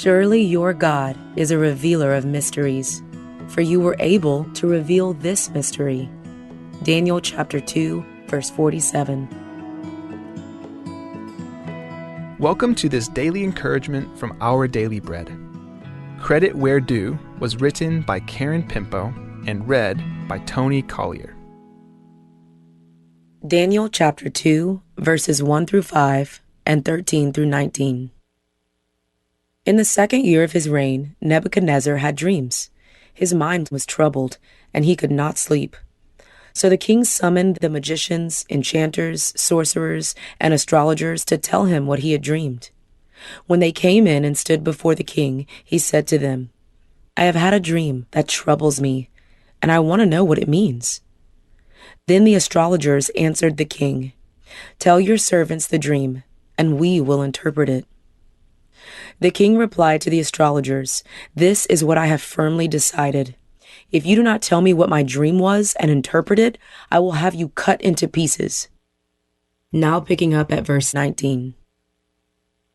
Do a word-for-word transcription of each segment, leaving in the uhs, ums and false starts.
Surely your God is a revealer of mysteries, for you were able to reveal this mystery. Daniel chapter two, verse forty-seven. Welcome to this daily encouragement from Our Daily Bread. Credit Where Due was written by Karen Pimpo and read by Tony Collier. Daniel chapter two, verses one through five and thirteen through nineteen. In the second year of his reign, Nebuchadnezzar had dreams. His mind was troubled, and he could not sleep. So the king summoned the magicians, enchanters, sorcerers, and astrologers to tell him what he had dreamed. When they came in and stood before the king, he said to them, "I have had a dream that troubles me, and I want to know what it means." Then the astrologers answered the king, "Tell your servants the dream, and we will interpret it." The king replied to the astrologers, "This is what I have firmly decided. If you do not tell me what my dream was and interpret it, I will have you cut into pieces." Now picking up at verse nineteen.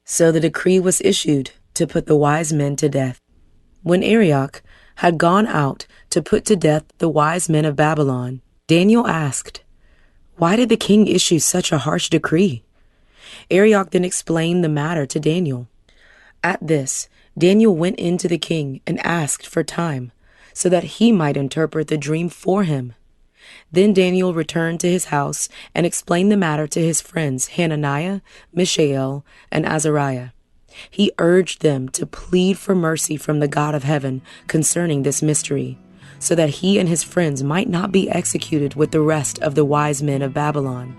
So the decree was issued to put the wise men to death. When Arioch had gone out to put to death the wise men of Babylon, Daniel asked, "Why did the king issue such a harsh decree?" Arioch then explained the matter to Daniel. At this, Daniel went in to the king and asked for time, so that he might interpret the dream for him. Then Daniel returned to his house and explained the matter to his friends Hananiah, Mishael, and Azariah. He urged them to plead for mercy from the God of heaven concerning this mystery, so that he and his friends might not be executed with the rest of the wise men of Babylon.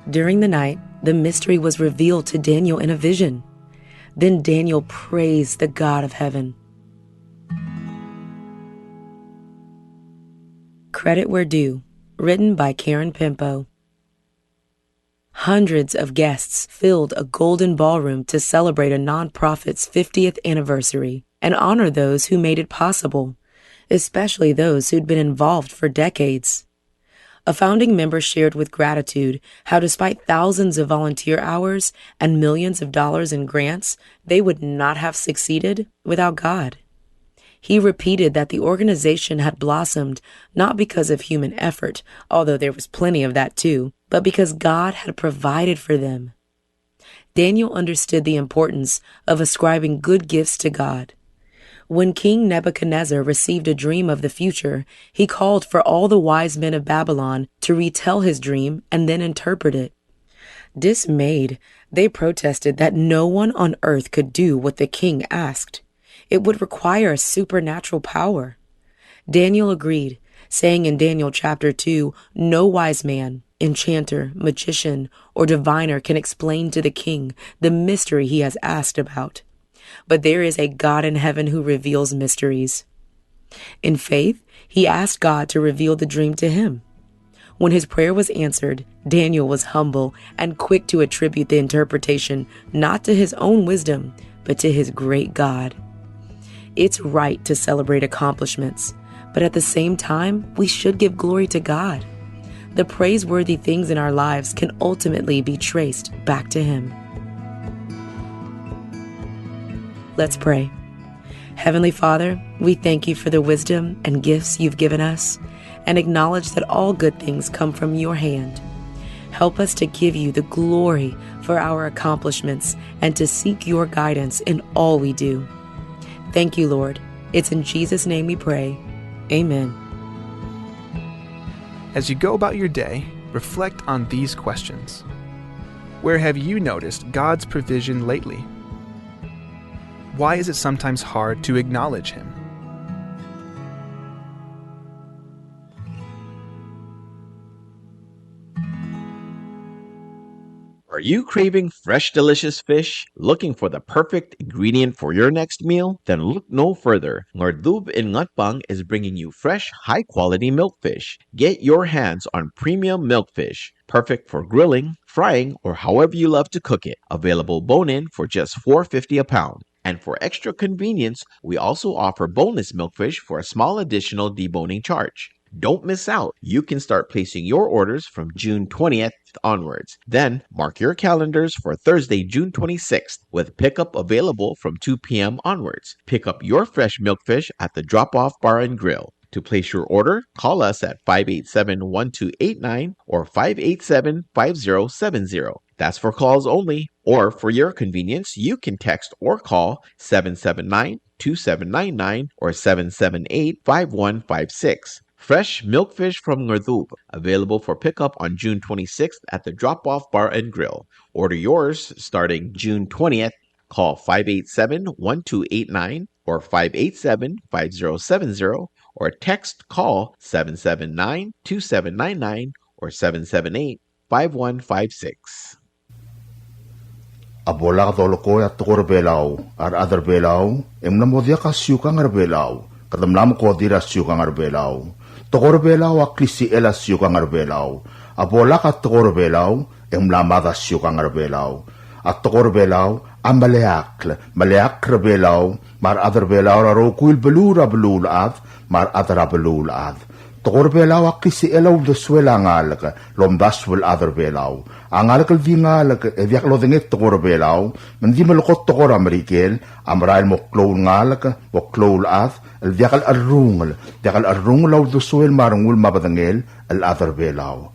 During the night, the mystery was revealed to Daniel in a vision. Then Daniel praised the God of heaven. Credit Where Due, written by Karen Pimpo. Hundreds of guests filled a golden ballroom to celebrate a nonprofit's fiftieth anniversary and honor those who made it possible, especially those who'd been involved for decades. A founding member shared with gratitude how, despite thousands of volunteer hours and millions of dollars in grants, they would not have succeeded without God. He repeated that the organization had blossomed not because of human effort, although there was plenty of that too, but because God had provided for them. Daniel understood the importance of ascribing good gifts to God. When King Nebuchadnezzar received a dream of the future, he called for all the wise men of Babylon to retell his dream and then interpret it. Dismayed, they protested that no one on earth could do what the king asked. It would require a supernatural power. Daniel agreed, saying in Daniel chapter two, "No wise man, enchanter, magician, or diviner can explain to the king the mystery he has asked about. But there is a God in heaven who reveals mysteries." In faith, he asked God to reveal the dream to him. When his prayer was answered, Daniel was humble and quick to attribute the interpretation not to his own wisdom, but to his great God. It's right to celebrate accomplishments, but at the same time, we should give glory to God. The praiseworthy things in our lives can ultimately be traced back to Him. Let's pray. Heavenly Father, we thank you for the wisdom and gifts you've given us, and acknowledge that all good things come from your hand. Help us to give you the glory for our accomplishments and to seek your guidance in all we do. Thank you, Lord. It's in Jesus' name we pray. Amen. As you go about your day, reflect on these questions. Where have you noticed God's provision lately? Why is it sometimes hard to acknowledge Him? Are you craving fresh, delicious fish? Looking for the perfect ingredient for your next meal? Then look no further. Ngardub in Ngatpang is bringing you fresh, high-quality milkfish. Get your hands on premium milkfish, perfect for grilling, frying, or however you love to cook it. Available bone-in for just four fifty a pound. And for extra convenience, we also offer boneless milkfish for a small additional deboning charge. Don't miss out. You can start placing your orders from June twentieth onwards. Then mark your calendars for Thursday, June twenty-sixth, with pickup available from two p.m. onwards. Pick up your fresh milkfish at the Drop Off Bar and Grill. To place your order, call us at five eight seven, one two eight nine or five eight seven, five zero seven zero. That's for calls only, or for your convenience, you can text or call seven seven nine, two seven nine nine or seven seven eight, five one five six. Fresh milkfish from Ngerdub, available for pickup on June twenty-sixth at the Drop Off Bar and Grill. Order yours starting June twentieth. Call five eight seven, one two eight nine or five eight seven, five zero seven zero, or text call seven seven nine, two seven nine nine or seven seven eight, five one five six. A bo lak dolekoi a tekoi er a Belau, a rechad er a Belau, e ng mla mo diak a siukang er a Belau, kede mla mekodir a siukang er a Belau. Tekoi er a Belau a klisichel a siukang er a Belau. A bo lak a tekoi er a Belau, e ng mla mad a siukang er a Belau. A tekoi er a Belau a meleakl, meleakl er a Belau, me a rechad er a Belau er a rokui el beluu er a beluulechad, me a rechad er a beluulechad. Tekoi er a Belau a klisichel a uldesuel a ngalek el omdasu el chad er a Belau. A ngalek el di ngalek e diak lodengei tekoi er a Belau, me ng di melekoi tekoi er a Merikel, a merael mo klou el ngalek, mo klou el chad, el diak el cherrungel, diak el cherrungel a uldesuel me a rengul me a bedengel el chad er a Belau.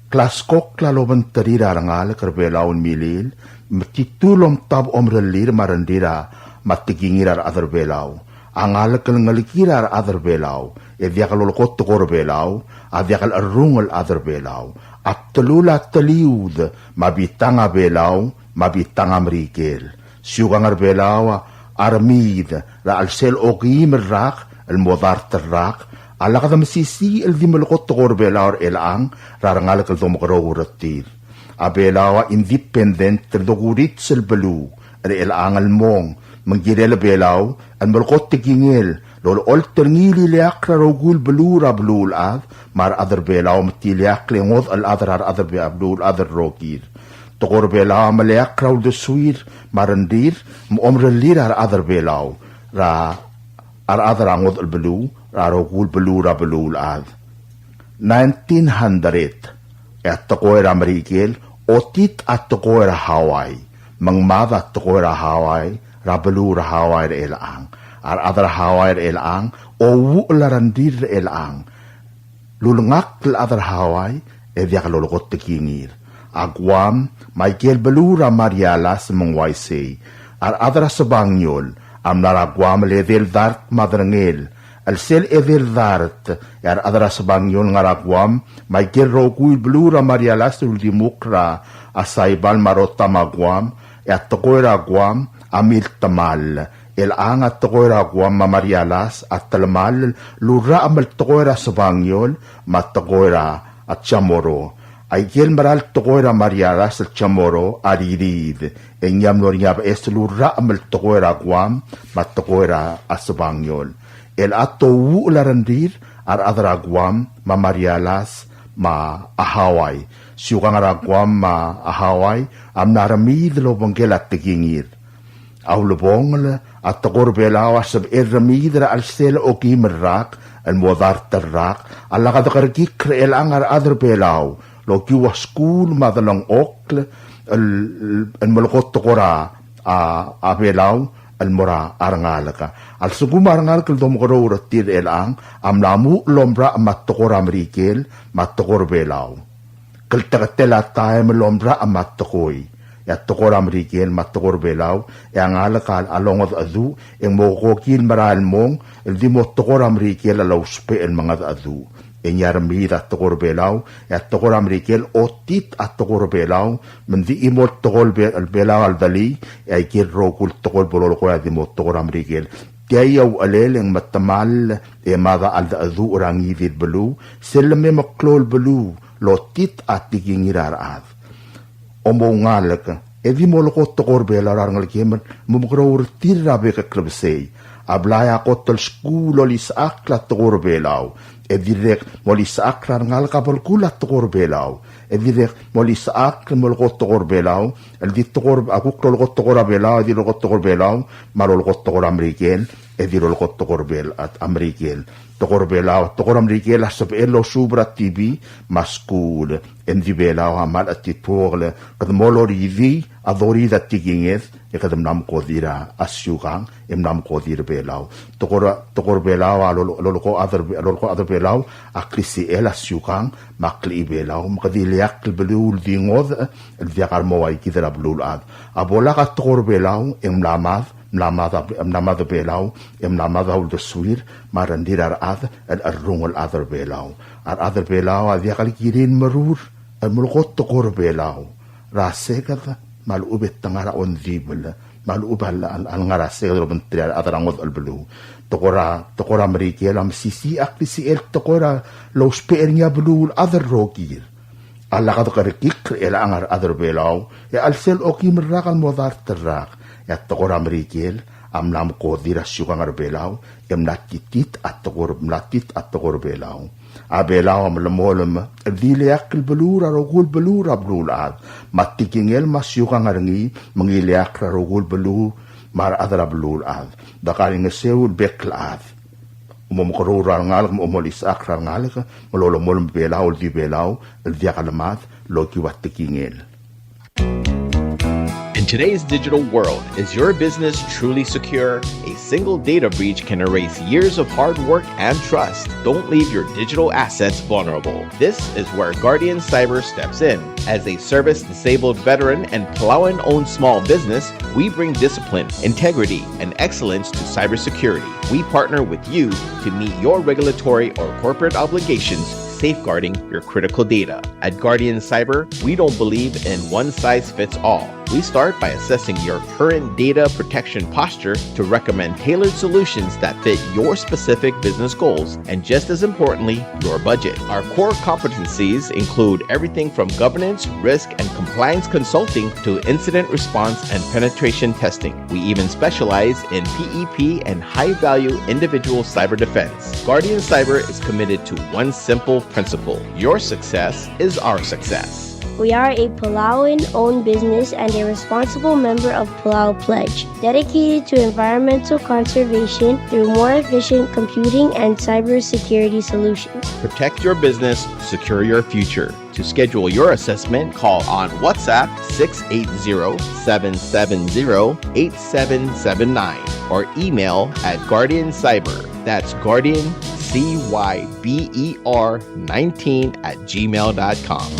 Klaskokl a lobengterir a rengalek er a Belau el milil, me titu el omtab omerellir me a rengrir a, me a tekingir a rechad er a Belau. A ngalek el ngelekir a rechad er a Belau, e diak lolekoi tekoi er a Belau, a diak el cherrungel chad er a Belau. A bdelul a teliud, me a bitang a Belau, me a bitang a Merikel. Siukang er a Belau a remiid er a chelsel okeim el rak el mo dart el rak, a lak demesisiich el di melekoi tekoi er a Belau er chelechang er a rengalek el domekeroul er tir. A Belau a independent el dokurits el beluu er chelechang el mong, me ng kirel a Belau el melekoi tekingel el olecholt er ngii el ileakl er a rokui el beluu er a beluulechad, me a rechad er a Belau me te ileakl e ngodech el chad er a rechad er a Be-, beluulechad el rokir. Tekoi er a Belau a meleakl er a uldesuir me a rengrir me a omerellir a rechad er a Belau er a, a rechad er a ngodech el beluu er a rokui el beluu er a beluulechad. Nineteen hundred, e a tekoi er a Merikel, otit a tekoi er a Hawaii, me ng mad a tekoi er a Hawaii er a beluu er a Hawaii er chelechang. A rechad er a Hawaii er chelechang, ouuchel a rengrir er chelechang. Lulengakl el chad er a Hawaii, e diak lolekoi tekingir. A Guam, me aike el beluu er a Marianas me ng uaisei. A rechad er a Sebangiol a mla er a Guam el edei el dart me a derengel. El sel edei el dart, e a rechad er a Sebangiol ngar er a Guam, me aike el rokui el beluu er a Marianas el uldimukl er a Saipan me a Rota me a Guam, e a tekoi er a Guam a miltemall. Chelechang a tekoi er a Guam me a Marianas a telemall el urrachem el tekoi er a Sebangiol me a tekoi er a Chamorro. Aike el mera el tekoi er a Marianas el Chamorro a ririid, e ng mlo er ngii a beches el urrachem el tekoi er a Guam me a tekoi er a Sebangiol. Chelechang a touuchel a rengrir a rechad er a Guam me a Marianas me a Hawaii. Siukang er a Guam me a Hawaii a mla remiid el obengkel a tekingir. A ulebongel, a tekoi er a Belau a sebechel remiid er a chelsel okeim el rak el mo dart el rak, a lak dekerekikl er chelechang a rechad er a Belau el okiu a skuul me a delengchokl el, el melekoi tekoi er a, a, a Belau el mo er a rengalek. A lsekum a rengalek el domekeroul er tir er chelechang a mla muchel el omerachem a tekoi er a Merikel me a tekoi er a Belau. Klteketel a taem el omerachem a tekoi, e a tekoi er a Merikel me a tekoi er a Belau, e a ngalek a longedecheduch, e ng mo kokil merael el mong el di mo tekoi er a Merikel a lousbech el mengedecheduch. E ng remiid a tekoi er a Belau, e a tekoi er a Merikel otit a tekoi er a Belau, me ng di chimo el tekoi er a Be-, Belau a ledulii, e aike el rokui el tekoi el bo lolekoi a di mo tekoi er a Merikel. Tia a uchelel e ng metemall e mad a cheldecheduch er a ngii di el beluu, sel leme meklou el beluu, lotit a tekingir a rechad. Omoungalek, e di molekoi tekoi er a Belau er a rengelekem el momekeroul er tir er a bek el klebesei. A blai a kot el skuul el olisechakl a tekoi er a Belau. E dirrek molisechakl a rengalek a belkul a tekoi er a Belau. E dirrek molisechakl molekoi tekoi er a Belau. El di tekoi er a, a kuk lolekoi tekoi er a Belau, e di lolekoi tekoi er a Belau, me a lolekoi tekoi er a Merikel. e di rolekoi tekoi er a Bel-, a, a Merikel. Tekoi er a Belau, tekoi er a Merikel a sebechel el osuub er a T V me a skuul, e ng di Belau a mle chetituokl, kede mo loridii a doridii a tekinged, e kede mla mekodir a siukang, e mla mekodir a Belau. Tekoi er a, tekoi er a Belau, a lolo-, lolekoi a chad er, lolekoi a chad er a Belau a klisichel a siukang me a klechibelau, me kede ileakl el beluu el di ngodech el diak a remo ua ikid er a beluulechad. A bo lak a tekoi er a Belau, e ng mla mad, mla mad a, mla mad a Belau, e mla mad a uldesuir me a rengrir a rechad el cherrungel el chad er a Belau. A rechad er a Belau a diak el kirir el merur el melekoi tekoi er a Belau er a seked me a lechub e te ngar er a ongdibel me a lechub a le, a le, a lengar er a seked el obengterir a rechad er a ngodech el beluu. Tekoi er a, tekoi er a Merikel a mesisiich a klisichel tekoi er a lousbech er ngii a beluulechad el rokir. A lak dekerekikl er chelechang a rechad er a Belau, e a chelsel okim el rak el mo dart el rak, e a tekoi er a Merikel a mla mekodir a siukang er a Belau, e mla titit a tekoi er, mla tit a tekoi er a Belau. A Belau a melemolem el di ileakl el beluu er a rokui el beluu er a beluulechad, me a tekingel me a siukang er ngii me ng ileakl er a rokui el beluu me a rechad er a beluulechad. Dekaingeseu el bek el chad. Mo mekeroul er a rengalek, mo, mo olisechakl er a rengalek, me lolemolem a Belau el di Belau el diak lemad el okiu a tekingel. In today's digital world, is your business truly secure? A single data breach can erase years of hard work and trust. Don't leave your digital assets vulnerable. This is where Guardian Cyber steps in. As a service disabled veteran and Palauan-owned small business, we bring discipline, integrity, and excellence to cybersecurity. We partner with you to meet your regulatory or corporate obligations, safeguarding your critical data. At Guardian Cyber, we don't believe in one size fits all. We start by assessing your current data protection posture to recommend tailored solutions that fit your specific business goals and, just as importantly, your budget. Our core competencies include everything from governance, risk, and compliance consulting to incident response and penetration testing. We even specialize in P E P and high-value individual cyber defense. Guardian Cyber is committed to one simple principle: your success is our success. We are a Palauan-owned business and a responsible member of Palau Pledge, dedicated to environmental conservation through more efficient computing and cybersecurity solutions. Protect your business, secure your future. To schedule your assessment, call on WhatsApp six eight zero, seven seven zero, eight seven seven nine or email at Guardian Cyber. That's Guardian C Y B E R nineteen at gmail dot com.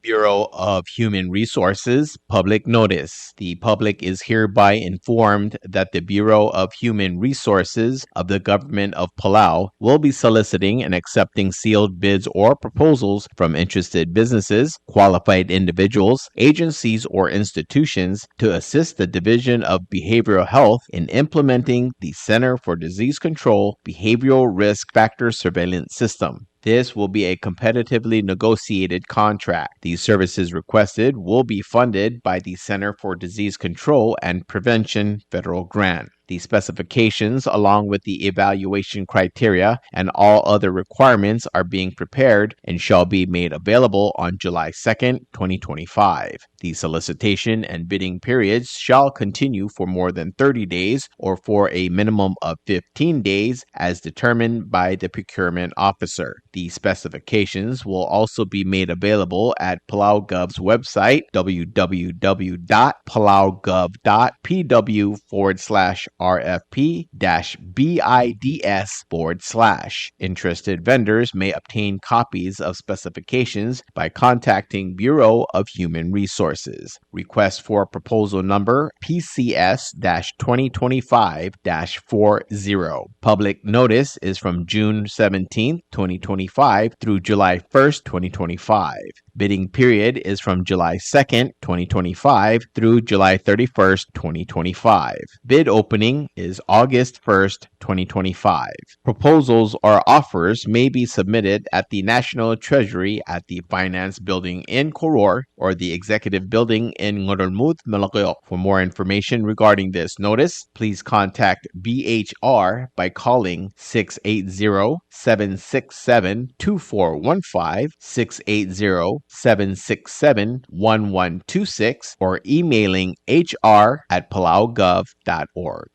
Bureau of Human Resources, public notice. The public is hereby informed that the Bureau of Human Resources of the Government of Palau will be soliciting and accepting sealed bids or proposals from interested businesses, qualified individuals, agencies, or institutions to assist the Division of Behavioral Health in implementing the Center for Disease Control Behavioral Risk Factor Surveillance System. This will be a competitively negotiated contract. The services requested will be funded by the Center for Disease Control and Prevention federal grant. The specifications, along with the evaluation criteria and all other requirements, are being prepared and shall be made available on July second, twenty twenty-five. The solicitation and bidding periods shall continue for more than thirty days or for a minimum of fifteen days as determined by the procurement officer. The specifications will also be made available at Palau Gov's website, w w w dot palau gov dot p w forward slash r f p dash bids forward slash. Interested vendors may obtain copies of specifications by contacting Bureau of Human Resources. Request for proposal number P C S dash twenty twenty-five dash four zero. Public notice is from June seventeenth, twenty twenty-five through July first, twenty twenty-five. Bidding period is from July second, twenty twenty-five through July thirty-first, twenty twenty-five. Bid opening is August first, twenty twenty-five. Proposals or offers may be submitted at the National Treasury at the Finance Building in Koror or the Executive Building in Ngerulmud, Melekeok. For more information regarding this notice, please contact B H R by calling six eight zero, seven six seven, two four one five, six eight zero, seven six seven, one one two six or emailing H R at palaugov dot org.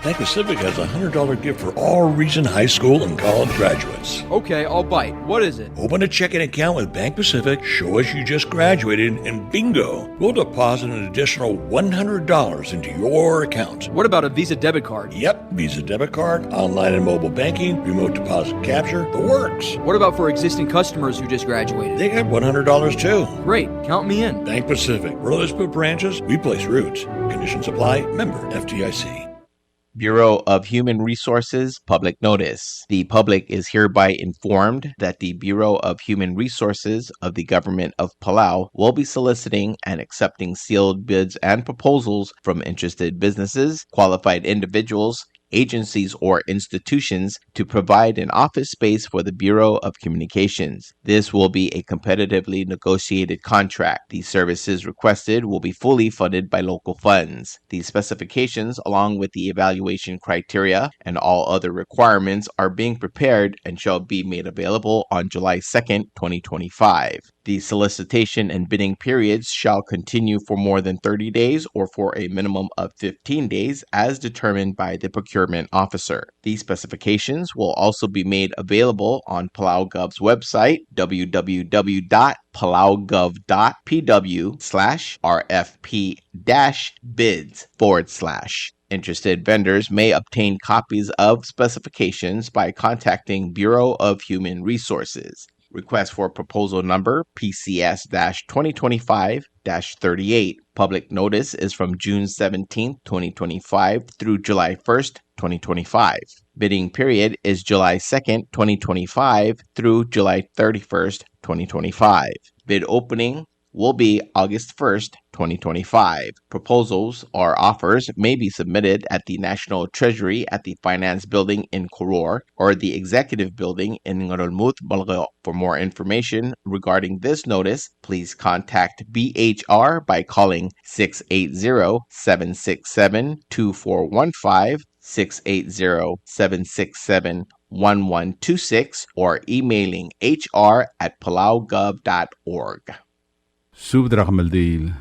Bank Pacific has a hundred dollar gift for all recent high school and college graduates. Okay, I'll bite. What is it? Open a checking account with Bank Pacific, show us you just graduated, and bingo, we'll deposit an additional one hundred dollars into your account. What about a Visa debit card? Yep, Visa debit card, online and mobile banking, remote deposit capture, the works. What about for existing customers who just graduated? They get one hundred dollars too. Great, count me in. Bank Pacific, where others put branches, we place roots. Conditions apply. Member F D I C. Bureau of Human Resources public notice. The public is hereby informed that the Bureau of Human Resources of the Government of Palau will be soliciting and accepting sealed bids and proposals from interested businesses, qualified individuals, agencies, or institutions to provide an office space for the Bureau of Communications. This will be a competitively negotiated contract. The services requested will be fully funded by local funds. The specifications, along with the evaluation criteria and all other requirements, are being prepared and shall be made available on July second, twenty twenty-five. The solicitation and bidding periods shall continue for more than thirty days or for a minimum of fifteen days as determined by the procurement officer. These specifications will also be made available on PalauGov's website, w w w dot palaugov dot p w slash r f p dash bids forward slash. Interested vendors may obtain copies of specifications by contacting Bureau of Human Resources. Request for proposal number P C S dash twenty twenty-five dash thirty-eight. Public notice is from June seventeenth, twenty twenty-five through July first, twenty twenty-five. Bidding period is July second, twenty twenty-five through July thirty-first, twenty twenty-five. Bid opening will be August first, twenty twenty-five. Proposals or offers may be submitted at the National Treasury at the Finance Building in Koror or the Executive Building in Ngerulmud, Melekeok. For more information regarding this notice, please contact B H R by calling six eight zero, seven six seven, two four one five, six eight zero, seven six seven, one one two six, or emailing H R at palaugov dot org. Subed er a kemeldiil.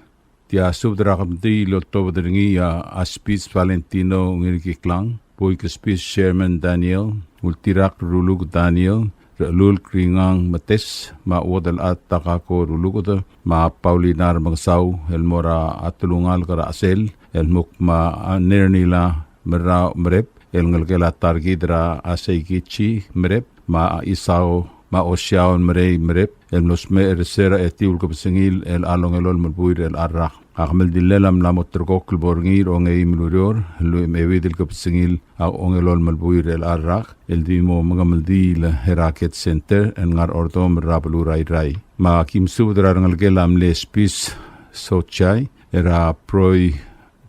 Tia subed er a kemeldiil el oltobed er ngii a Aspis Valentino Ngirkiklang, Buik Aspis Sherman Daniel, Ultirak Ruluk Daniel, Rechelulk Ringang Metes, me a Uodelchad Takako Ruluked, me a Paulina Remengesau, el mo er a telungalek er a Chesel, el kmo me a Nernila Merau Merep, el ngelekel a ta er kid er a Seikichi Merep, me a Isao, me a Osiaon Merei Merep, el mlo smecher er se er a etiu el kebesengil er a ongelolem el buil er chelecha el rak. A kemeldillel a mla mo ulterekokl el bo er ngii er a ongeim el ureor, el lluich me a euid el kebesengil a ongelolem el buil er chelecha el rak, el di mo mengemeldiil er a Ked Center el ngar er a Ordomel er a beluu er a Irrai. Me aki mesubed er a rengelekel a mle Spis Sochai, er a Proi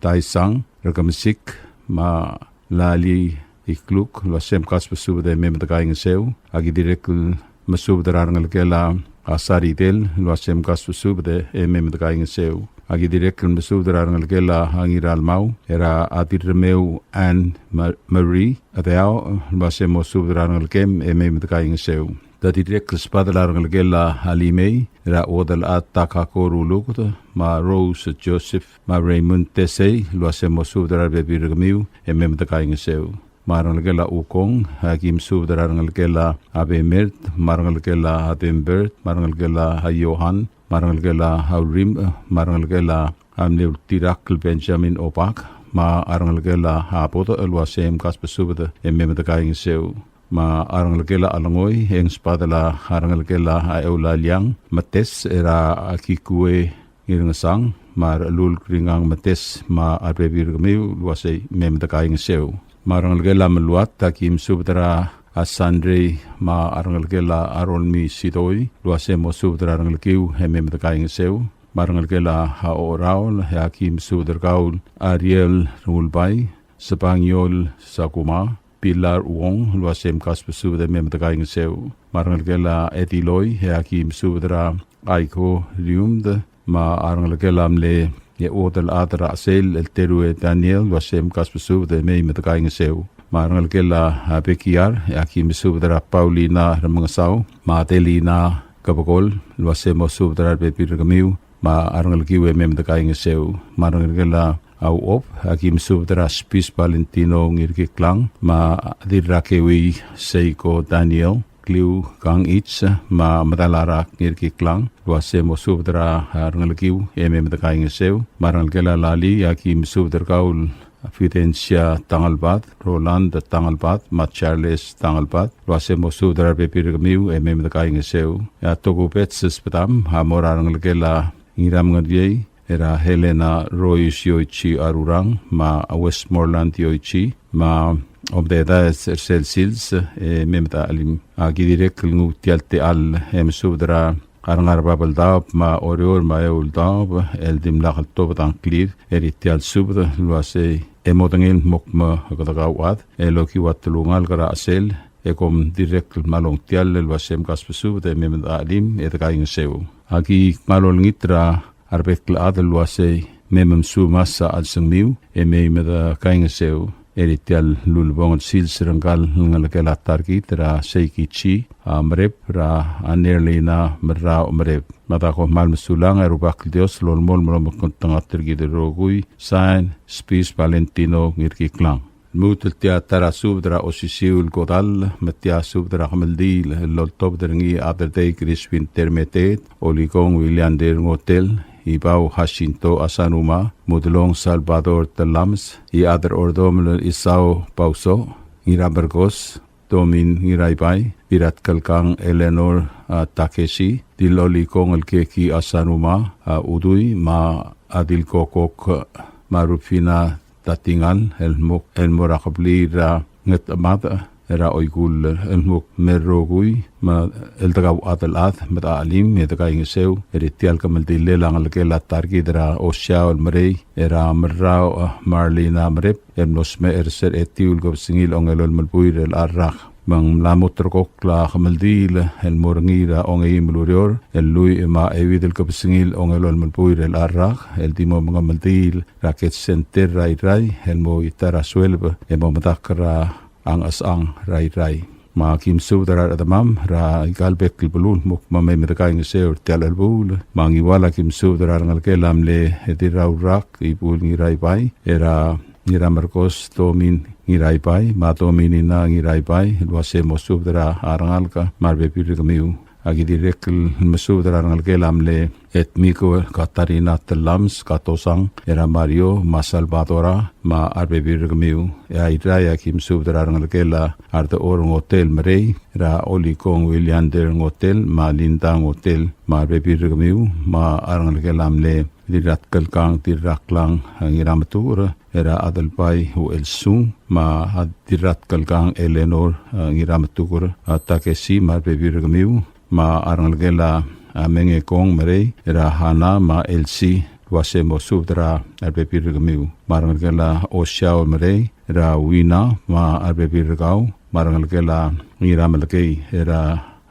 Daisang, er a Kemesik, me a Lali Ikluk, el uase mkasbesubed e mei me dekaingeseu. Aki dirrek el mesubed er a rengelekel a Saridel, el uase mkasbesubed e mei me dekaingeseu. Aki dirrek el mesubed er a rengelekel a Ngiralmau, er a Dirremeu Anne Ma-, Marie Adeao, el uase mo subed er a rengelekem e mei me dekaingeseu. Te dirrek el sbadel a rengelekel a Limei, er a Uodelchad Takako Ruluked, me a Rose Joseph, me a Raymond Tesei, el uase mo subed er a rebebil er kemiu e mei me dekaingeseu. Me a rengelekel a Ukong, aki mesubed er a rengelekel a Bemert, me a rengelekel a Bembert, me a rengelekel a Johan, me a rengelekel a Urim, me a rengelekel a mle Ultirakl Benjamin Obak, me a rengelekel a Bodech, el uase mkasbesubed e mei me dekaingeseu. Me a rengelekel a Chelengoi, e ng sbadel a rengelekel a Eulaliang Metes, er a Kikue Ngirngesang, me a Rechelulk Ringang Metes, me a rebebil er kemiu, el uase mei me dekaingeseu. Me a rengelekel a Meluat, aki mesubed er a Sandrei, me a rengelekel a Rolmi Sidoi, el uase mo subed er a rengelekiu e mei me dekaingeseu. Me a rengelekel a Oraol, e aki mesubed er kau el Ariel Rengulbai, Sebangiol Sakuma, Pilar Uong, el uase mkasbesubed e mei me dekaingeseu. Me a rengelekel a Ediloi, e aki mesubed er a Aiko Riumd, me a rengelekel a mle Uodelchad er a Chesel, el Terue Daniel, el uase mkasbesubed e mei me dekaingeseu. Me a rengelekel a Bekiar, e aki mesubed er a Paulina Remengesau, me a Adelina Kebekol, el uase mo subed er a rebebil er kemiu, me a rengelekiu e mei me dekaingeseu. Me a rengelekel a Uob, aki mesubed er a Spis Valentino Ngirkiklang, me a Dirrakeui Seiko Daniel, Kliu Kang Its, me a Medalarak Ngirkiklang, el uase mo subed er a rengelekiu e mei me dekaingeseu. Me a rengelekel a Lali, aki mesubed er kau el Fidencia Tangelbad, Roland Tangelbad, me a Charles Tangelbad, el uase mo subed er a rebebil er kemiu e mei me dekaingeseu. E a tokubets el subedam a mo er a rengelekel a Ngiramengeriei, er a Helena Royce Yoichi Arurang, me a Westmoreland Yoichi, me a Omdeda er sel sils, e mei me de chelim. Aki dirrek el nguu tia el techall e mesubed er a a rengar er a bab el daob, me a Oreor, me a eou el daob, el dimlak el tobed a ngklir er tia el subed el uase e modengei el mo kmo kede kauchad el okiu a telungalek er a chelsel, e kom dirrek el kmal ongtiall el uase mkasbesubed e mei me de chelim e dekaingeseu. Aki kmal olengit er a rebek el chad el uase mei me msuumas a chelsengmiu e mei me dekaingeseu. Er tia el ulebongel el sils er ngkal ngelekel a ta er kid er a Seikichi a Merep, er a Nerlina Merrau Merep. Me a da kom kmal mesulang, e a Rubak el Dios a lolemolem el omekngeltengat er kid el rokui. Sain, Spis Valentino Ngirkiklang. Lmuut el tia ta er a subed er a osisiu el kodall, me tia subed er a kemeldiil el loltobed er ngii a Aderdei Crispin Termeteet, Olikong Williander Ngotel, Ibau Jacinto Asanuma, Mudelong Salvador Telames, Iechad er a Ordomel Isao Pauso, Ngiramerkos Domin Ngiraibai, Dirratkelkang Eleanor, a, Takeshi, Dilolikong el Keki Asanuma, a, Udui, me a Dilkokok, me a Rufina Tatingal, el mo, el mo er a kebliil er a Ngetmad, er a Oikull, el mo kmo er a rokui, me el dekauchad el chad, me de chelim, e dekaingeseu, er tia el kemeldiil a ngelekel a ta er kid er a Osiau el Merei, er a Merrau, a, Marlina Merep, el mlo smecher er se er a etiu el kebesengil a ongelolem el buil er chelecha el rak. Me ng mla mo ulterekokl a kemeldiil el mo er ngii er a ongeim el ureor, el lluich me a euid el kebesengil a ongelolem el buil er chelecha el rak, el di mo mengemeldiil er a Ked Center er a Irrai, el mo ita er a sueleb, e mo medakl er a Ngchesechang er a Irrai. Me aki mesubed er a rechedemam er aika el bek el beluu el mo kmo mei me dekaingeseu er tia el chelebuul. Me a Ngiwal aki mesubed er a rengelekel a mle Dirraurak Ibul Ngiraibai, er a Ngiramerkos Domin Ngiraibai, me a Dominina Ngiraibai, el uase mo subed er a rengalek me a rebebil er kemiu. Aki dirrek el mesubed er a rengelekel a mle Etmiko Katarina Telames Katosang, er a Mario, me a Salvadora, me a rebebil er kemiu. E a Irrai aki mesubed er a rengelekel a Ardechor Ngotel Merei, er a Olikong Williander Ngotel, me a Linda Ngotel, me a rebebil er kemiu, me a rengelekel a mle Dirratkelkang, Dirraklang, a, Ngirametuker, er a Adelbai Uelsung, me a Dirratkelkang Eleanor, a, Ngirametuker, a, Takeshi, me a rebebil er kemiu, me a rengelekel a, a, Mengekong Merei, er a Hana, me a Elsie, el uase mo subed er a rebebil er kemiu. Me a rengelekel a Osiau Merei, er a Wina, me a rebebil er kau, me a rengelekel a Ngiramelekei, er a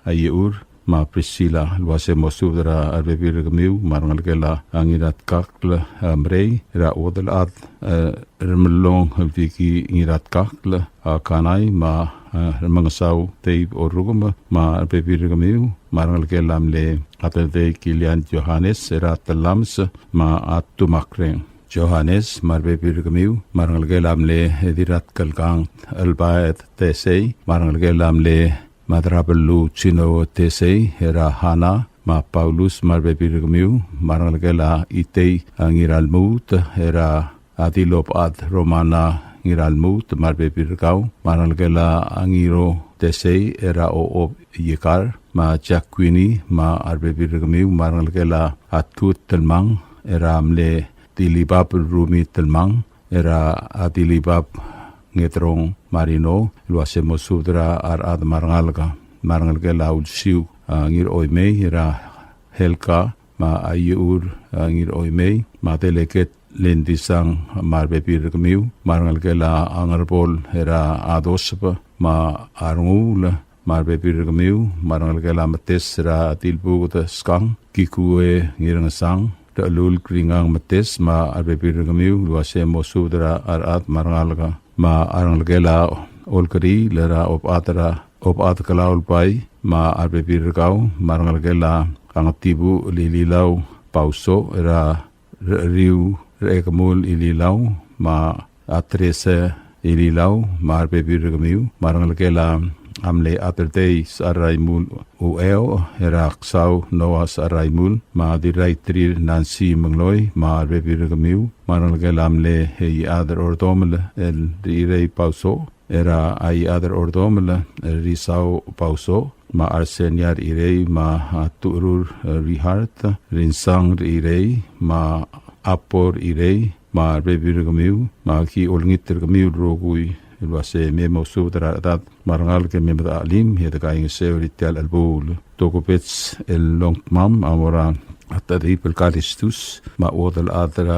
Aiur, me a Priscilla, el uase mo subed er a rebebil er kemiu, me a rengelekel a Ngiratkakl, a, Merei, er a Uodelchad, e, Remellong el Viki Ngiratkakl, a, Kanai, me a, e, Remengesau Dave Orukem, me a rebebil er kemiu, me a rengelekel a mle Aderdei Kilian Johannes, er a Telames, me a Tumakreng Johannes, me a rebebil er kemiu, me a rengelekel a mle Dirratkelkang Elbaed Tesei, me a rengelekel a mle Madrabeluu Chino Tesei, er a Hana, me a Paulus, me a rebebil er kemiu, me a rengelekel a Itei, a, Ngiralmuut, er a Adilobechad Romana Ngiralmuut, me a rebebil er kau, me a rengelekel a Ngiro Tesei, er a Ochob Yekar, me a Jack Queenie, me a rebebil er kemiu, me a rengelekel a Tut Telmang, er a mle Dilibab Rumi Telmang, er a Dilibab Ngetrong Marino, el uase mo subed er a rechad me a rengalek, me a rengelekel a Ulsiu, a, Ngiroimei, er a Helka, me a Aiur, a, Ngiroimei, me a Deleket Lendisang, me a rebebil er kemiu, me a rengelekel a Ngerbol, er a Adoseb, me a Renguul, me a rebebil er kemiu, me a rengelekel a Metes er a Dilbuked Skang, Kikue Ngirengesang, Rechelul Kringang Metes, me a rebebil er kemiu, el uase mo subed er a rechad me a rengalek, me a rengelekel a Olkeriil er a Obechad er a, Obechad Kelaulbai, me a rebebil er kau, me a rengelekel a Ngetibuch el Ililau Bausoch, er a Recheriu Rechekemul Ililau, me a Teresa Ililau, me a rebebil er kemiu, me a rengelekel a mle Aderdei Secharaimul Ueo, er a Ksau Noah Secharaimul, me a Dirraitrir Nancy Mengloi, me a rebebil er kemiu, me a rengelekel a mle Iechad er Ordomel el Rirei Bausoch, er a Iechad er Ordomel el Risau Bausoch, me a Arsenia Rirei, me a Tucherur Rihart, Rinsang Rirei, me a Apor Rirei, me a rebebil er kemiu, me aki olengit er kemiu el rokui el uase me mosubed er a rechedad me a rengalek e mei me de chelim e de kaingeseu er tia el chelebuul. Tokubets el longdmam a mo er a Tadib el Kalistus, me a Uodelchad er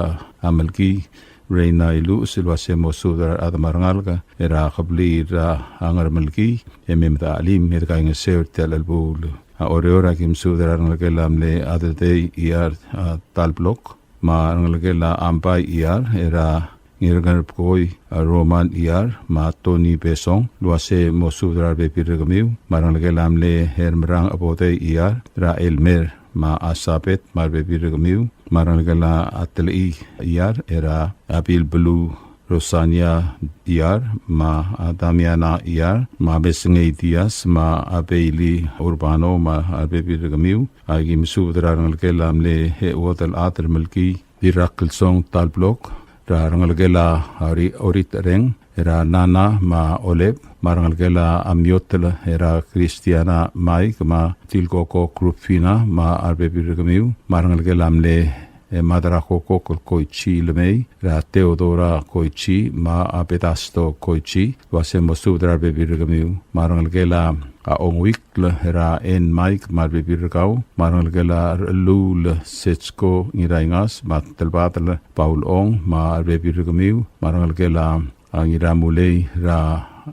a Melkii, Reina Iluches, el uase mosubed er a rechad me a rengalek er a kebliil er a Ngermelkii e mei me de chelim e de kaingeseu er tia el chelebuul. A Oreor aki mesubed er a rengelekel a mle Aderdei Iar, a, Talblok, me a rengelekel a Ambai Iar, er a Ngirngerbkoi, a, Roman Iar, me a Tony Besong, el uase mosubed er a rebebil er kemiu, me a rengelekel a mle Hermrang Obodei Iar, er a Elmer, me a Sabet, me a rebebil er kemiu, me a rengelekel a Telechii Iar, er a Abil Beluu Rosania Iar, me a Damiana Iar, me a Besengei Diaz, me a Bailey Urbano, me a rebebil er kemiu. Aki mesubed er a rengelekel a mle Uodelchad er Melkii, Dirrakelsong Talblok, er a rengelekel a Ori-, Orit Reng, er a Nana me a Olep, me a rengelekel a Miotel, er a Christiana Mike, me a Tilkoko Krupfina, me a rebebil er kemiu, me a rengelekel a mle, e, Madrakokok el Koichi Lemei, er a Theodora Koichi, me a Pedasto Koichi, el uase mosubed er a rebebil er kemiu, me a rengelekel a Ongwikl, er a En Mike, me a rebebil er kau, me a rengelekel a Rechellul Setsko Ngiraingas, me a Telbadel Paul Ong, me a rebebil er kemiu, me a rengelekel a a Ngiramulei, er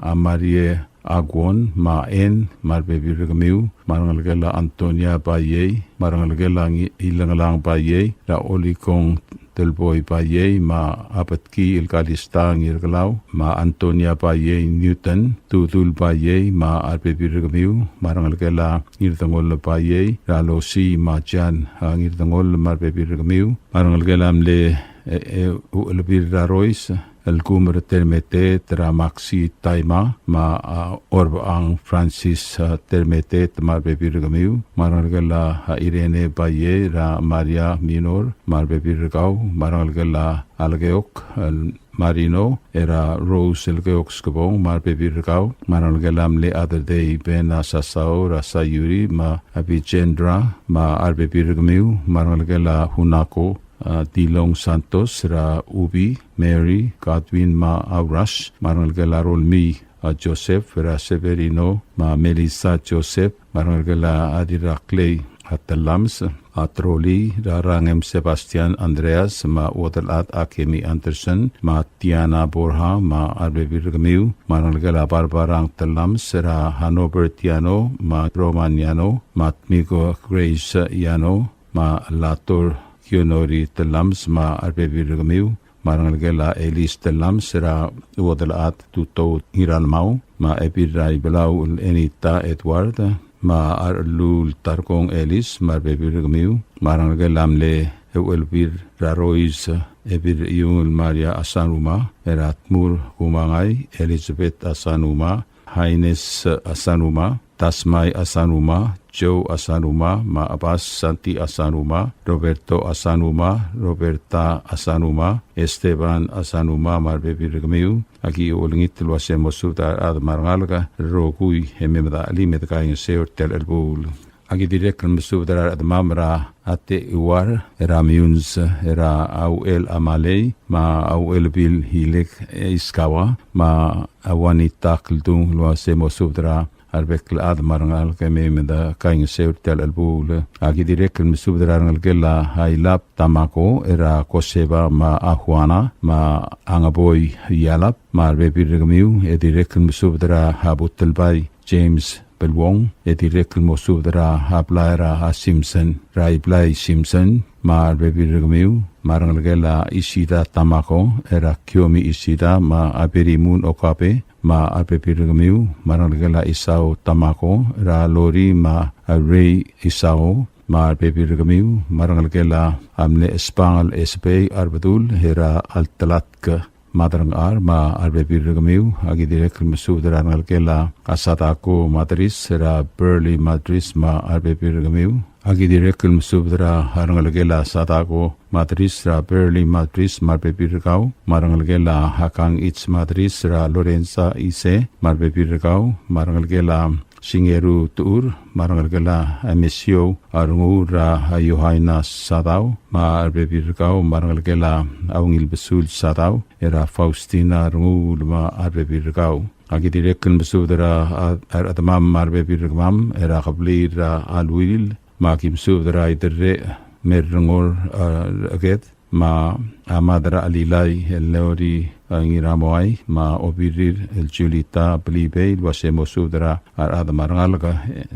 a Marie Aguon, me a En, me a rebebil er kemiu, me a rengelekel a Antonia Baiei, me a rengelekel a Ngi-, Ilengelang Baiei, er a Olikong Telboi Baiei, me a Betki el Kalista Ngirkelau, me a Antonia Baiei Newton, Tudul Baiei, me a rebebil er kemiu, me a rengelekel a Ngirdengoll Baiei, er a Losi me a Jan, a, Ngirdengoll, me a rebebil er kemiu, me a rengelekel a mle, e, e, Uchelbil er a Rois, el Kumer Termeteet, er a Maxi Taima, me a, a, Orbang Francis, a, Termeteet, me a rebebil er kemiu, me a rengelekel a, a, Irene Baiei, er a Maria Minor, me a rebebil er kau, me a rengelekel a Lekeok, el Marino, er a Rose Lekeok Skebong, me a rebebil er kau, me a rengelekel a mle Aderdei Ben a Sasao, er a Sayuri, me a Vijendra, me a rebebil er kemiu, me a rengelekel a Hunako, a, Dilong Santos, er a Ubi, Mary, Godwin, me a Urash, me a rengelekel a Rolmii, a, Joseph, er a Severino, me a Melissa Joseph, me a rengelekel a Dirraklei, a, Telams, a, Troli, er a Rangem Sebastian Andreas, me a Uodelchad a Kemi Anderson, me a Tiana Borja, me a rebebil er kemiu, me a rengelekel a Barbarang Telams, er a Hanover Tiano, me a Roman Iano, me a Tmiko Grace Iano, me a Lator Kionori Telams, me a rebebil er kemiu, me a rengelekel a Elis Telams, er a Uodelchad Tutou Ngiralmau, me a Ebil er a Ibelau el Enita Edward, me a Arlul Tarkong Elis, me a rebebil er kemiu, me a rengelekel a mle Euchelbil er a Rois, Ebil Iungel Maria Asanuma, er a Tmur Kumangai, Elizabeth Asanuma, Haines Asanuma, Tasmai Asanuma, Joe Asanuma, me a Abas Santi Asanuma, Roberto Asanuma, Roberta Asanuma, Esteban Asanuma, me a rebebil er kemiu, aki olengit el uase mosubed er a rechad me a rengalek el rokui e mei me de chelim e de kaingeseu er tia el chelebuul. Aki dirrek el mesubed er a rechedemam er a Ate Uar, er a Miuns, er a Auchel Amalei, me a Auchel Bil Hilek Iskawa, me a Wanita Kldung el uase mosubed er a rebek el chad me a rengalek e mei me de kaingeseu er tia el chelebuul. Aki dirrek el mesubed er a rengelekel a Ailab Tamako, er a Koseba me a Juana, me a Ngeboi Ialab, me a rebebil er kemiu, e dirrek el mesubed er a Butelbai James Beluong, e dirrek el mo subed er a blai er a Simpson, er a Iblai Simpson, me a rebebil er kemiu, me a rengelekel a Isida Tamako, er a Kiomi Isida, me a Berimun Okabe, me a rebebil er kemiu, me a rengelekel a Isao Tamako, er a Lori, me a Rei Isao, me a rebebil er kemiu, me a rengelekel a mle Espangel Esbei, a Rebedul, er a Altelatk Maderengchar, me a rebebil er kemiu, a ki dirrek el mesubed er a rengelekel a Sadako Madris, er a Burley Madris, me a rebebil er kemiu. A ki dirrek el mesubed er a rengelekel a Sadako Madris, er a Burley Madris, me a rebebil er kau, me a rengelekel a Hakang H. Madris, er a Lorenza Ise, me a rebebil er kau, me a rengelekel a Singeru Tuur, me a rengelekel a Emesio, a Renguul er a Yohaina Sadau, me a rebebil er kau, me a rengelekel a Ungil Besul Sadau, er a Faustina Renguul, me a rebebil er kau. A ki dirrek el mesubed er a, a, a rechedemam me a rebebil er kemam, er a kebliil er a Luil, me a ki mesubed er a Iderrech, me a Rengor, a, Eked, me a Mad er a Chelilai, el Leori, a, Ngiramoai, me a Obirir, el Julita Belibei, el uase mo subed er a rechad me a rengalek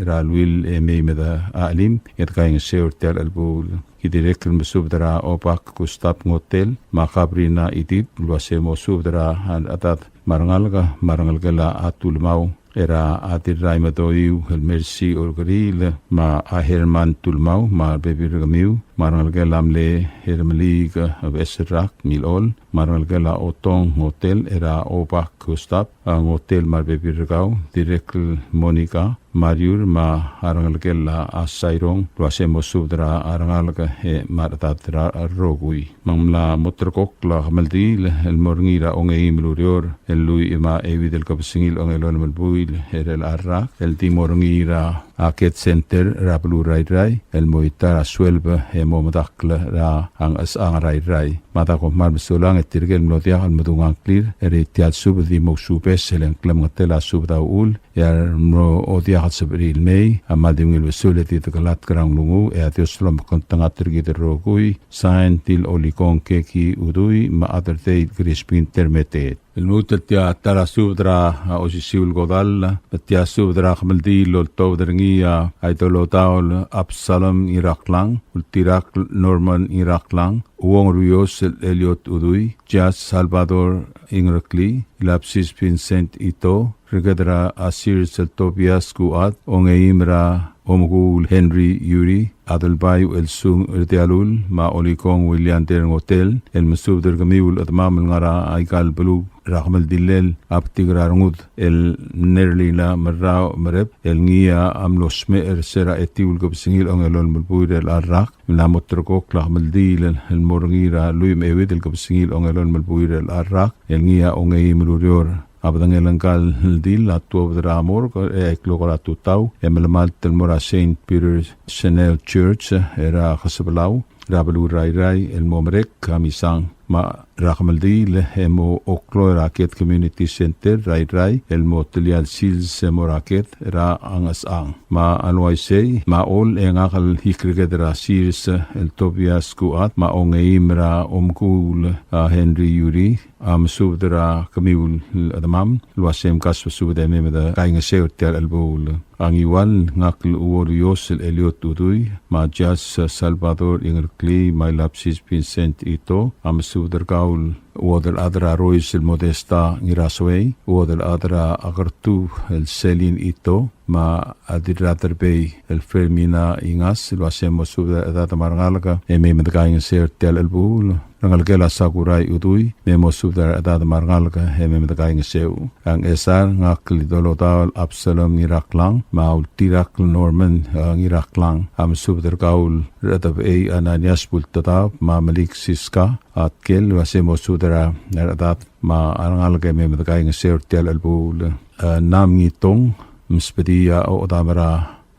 er a Luil e mei me de chelim, e de kaingeseu er tia el chelebuul. Ki dirrek el mesubed er a Obak Gustav Ngotel, me a Kabrina Idip, el uase mo subed er a rechad me a rengalek, me a rengelekel a Tulmau, er a Dirraimetoiu el Mercy Olkeriil, me a Herman Tulmau, me a rebebil er kemiu, me a rengelekel a mle Hermeliik Beserak Milol, me a rengelekel a Otong Ngotel, er a Obak Gustav, a, Ngotel, me a rebebil er kau, dirrek el Monica, Mariur, me a rengelekel a Sairong, el uase mo subed er a rengalek e me a rechedad er a rokui. Me ng mla mo ulterekokl a kemeldiil el mo er ngii er a ongeim el ureor el lluich me a euid el kebesengil a ongelolem el buil er chelecha el rak, el di mo er ngii er a Ked Center er a beluu er a Irrai, el mo ita er a sueleb e mo medakl er a Ngchesechang er a Irrai. Me a da kom kmal mesulang e tirke el mlo diak el medung a ngklir er tia el subed e di mo ousubes el ng klemengetel a subed a uchul, e a re mlo diak el sebechir el mei a kmal di ungil besul e di dekelatk er a nglunguuch, e a Dios a omekngeltengat er kid el rokui. Sign, Til Olikong Keki Udui, me a Aderdei Crispin Termeteet. El lmuut el tia ta er a subed er a, a, osisiu el kodall, me tia subed er a kemeldiil el oltobed er ngii a Idolotaol Absalom Ngiraklang, Ultirakl Norman Ngiraklang, Uong Ruios el Eliot Udui, Jas Salvador Ingereklii, Ilapsis Vincent Ito, Reked er a Sils el Tobias Kuat, Ongeim er a Omekuul Henry Yuri, Adelbai Uelsung Rdialul, me a Olikong Williander Ngotel, el mesubed er kemiu el chedemam el ngar er aika el beluu er a kemeldillel a betik er a rengud el Nerlina Merrau Merep, el ngii a mlo smecher er se er a etiu el kebesengil a ongelolem el buil er chelecha el rak, me ng mla mo ulterekokl a kemeldiil el mo er ngii er a lluich me a euid el kebesengil a ongelolem el buil er chelecha el rak, el ngii a ongeim el ureor. A bedengel ngka el dil a tuobed er a morgue er a eai el klok er a tutau, e melemalt el mo er a Saint Peter Chanel Church er a Kesebelau er a beluu er a Irrai el mo merek a misang. Me er a kemeldiil e mo oklou er a Ked Community Center er a Irrai el mo telia el sils e mo er a Ked er a Ngchesechang. Me a le uaisei, me a Chol e ngak el Ikreked er a Sils el Tobias Kuat, me a Ongeim er a Omekuul a Henry Yuri, a mesubed er kemiu el chedemam el uase mkasbesubed e mei me de kaingeseu er tia el chelebuul. A Ngiwal, ngak el Uoruios el Eliot Udui, me a Jas Salvador Ingereklii, me a Ilapsis Vincent Ito, a mesubed er kau el Uodelchad er a Rois el Modesta Ngirasoei, Uodelchad er a Kertub el Selin Ito, me a Dirraderbei el Fermina Ingas, el uase mo subed er a rechedad me a rengalek e mei me de kaingeseu er tia el chelebuul. Rengelekel a Sakurai Udui, me mo subed er a rechedad me a rengalek e mei me de kaingeseu. A Ngchesar, ngak el Idolotaol Absalom Ngiraklang, me a Ultirakl Norman, e, Ngiraklang, a mesubed er kau el Redebechei Ananias Bultedaob, me a Melik Siska, a Tkel, el uase mo subed er a rechedad me a rengalek e mei me de kaingeseu er tia el chelebuul. E, Nam Ngitong, msubedii a ochedam er a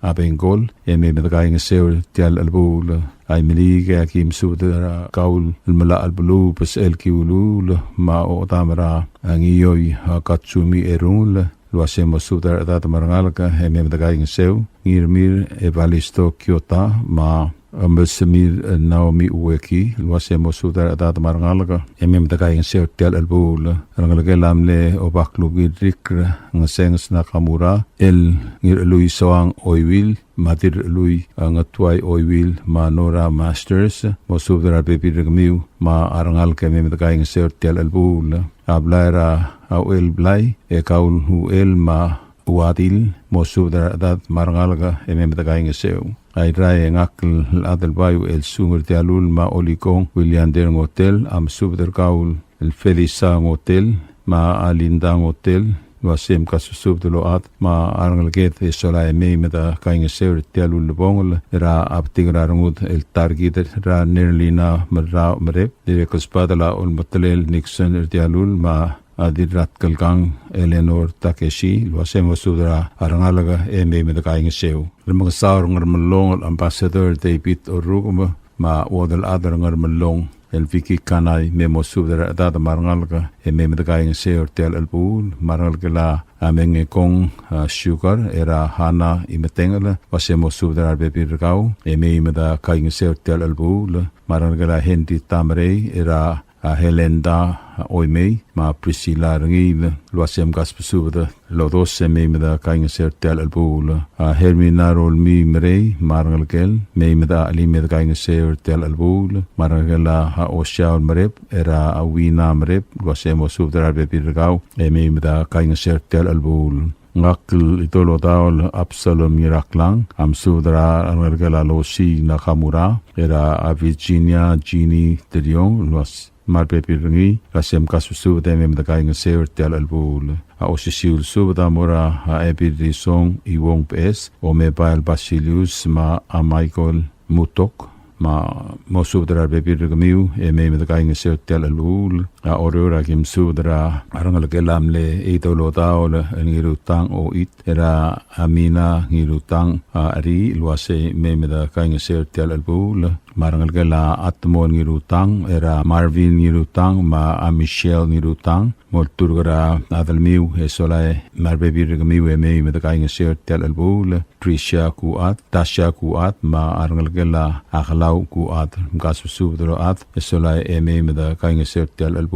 a Bengkol, e mei me de kaingeseu er tia el chelebuul. A Imeliik e aki mesubed er kau el Melachelbeluu Besechel Kiuluul, me a ochedam er a Ngioi, a, Katsumi Erungel, el uase mo subed er a rechedad me a rengalek e mei me de kaingeseu. Ngirmir Evalisto Kiota, me a Mlsemir, e, Naomi Ueki, el uase mo subed er a rechedad me a rengalek e mei me dekaingeseu er tia el chelebuul. Rengelekel a mle Obaklubil Rikr Ngesenges Nakamura, el Ngirchelui Soang Oiwil, me a Dirchelui, e, Ngetuai Oiwil, me a Nora Masters, mo subed er a rebebil er kemiu me a rengalek e mei me dekaingeseu er tia el chelebuul. A blai er a Uchelblai, e Kaul Uchel me a Uadil, mo subed er a rechedad me a rengalek e mei me dekaingeseu. A Irrai, e ngak el Adelbai Uchelsung er tia el chelebuul me a Olikong Williander Ngotel, a msubed er kau el Felisa Ngotel, me a Linda Ngotel, el uase mkasubed el ochad me a rengeleked e sola e mei me dekaingeseu er tia el ulebongel er a betik er a rengud el ta er kid er a Nerlina Merrau Merep, dirrek el sbadel a Olmetelel Nixon er tia el chelebuul me a a Dirratkelkang Eleanor Takeshi, el uase mo subed er a rengalek e mei me dekaingeseu. Remengesau er a Ngermelong el Ambassador David Orrukem, me a Uodelchad er a Ngermelong el Vicky Kanai, me mo subed er a rechedad me a rengalek e mei me dekaingeseu er tia el chelebuul. Me a rengelekel a Mengekong, a, Sugar, er a Hana Imetengel, el uase mo subed er a rebebil er kau e mei me dekaingeseu er tia el chelebuul. Me a rengelekel a Henry Tamerei, er a a Helenda, a, Oimei, me a Priscilla Rengiil, el uase mkasbesubed el odos e mei me dekaingeseu er tia el chelebuul. A Hermina Rolmii Merei, me a rengelekel, mei me dechelim e dekaingeseu er tia el chelebuul. Me a rengelekel a Osiaol Merep, er a Wina Merep, el uase mo subed er a rebebil er kau e mei me dekaingeseu er tia el chelebuul. Ngak el Idolodaol Absalom Ngiraklang, a msubed er a rengelekel a Losi Nakamura, er a Virginia Jeannie Teriong, el uas me a rebebil er ngii, el uase mkasbesubed e mei me dekaingeseu er tia el chelebuul. A osisiu el subed a mo er a Ebil Risong Iwong Beches, Omebael Basilius, me a Michael Mutok, me a mo subed er a rebebil er kemiu e mei me dekaingeseu er tia el chelebuul. A Oreor a ki msubed er a rengelekel a mle Idolodaol el Ngirutang Oit, er a Amina Ngirutang, a, Ri, el uase mei me dekaingeseu er tia el chelebuul. Me a rengelekel a Atmon Ngirutang, er a Marvin Ngirutang, me a Michelle Ngirutang, molturk er a delmiu e sola e me a rebebil er kemiu e mei me dekaingeseu er tia el chelebuul. Tricia Kuat, Tasha Kuat, me a rengelekel a Kelau Kuat, mkasbesubed el ochad e sola e mei me dekaingeseu er tia el chelebuul.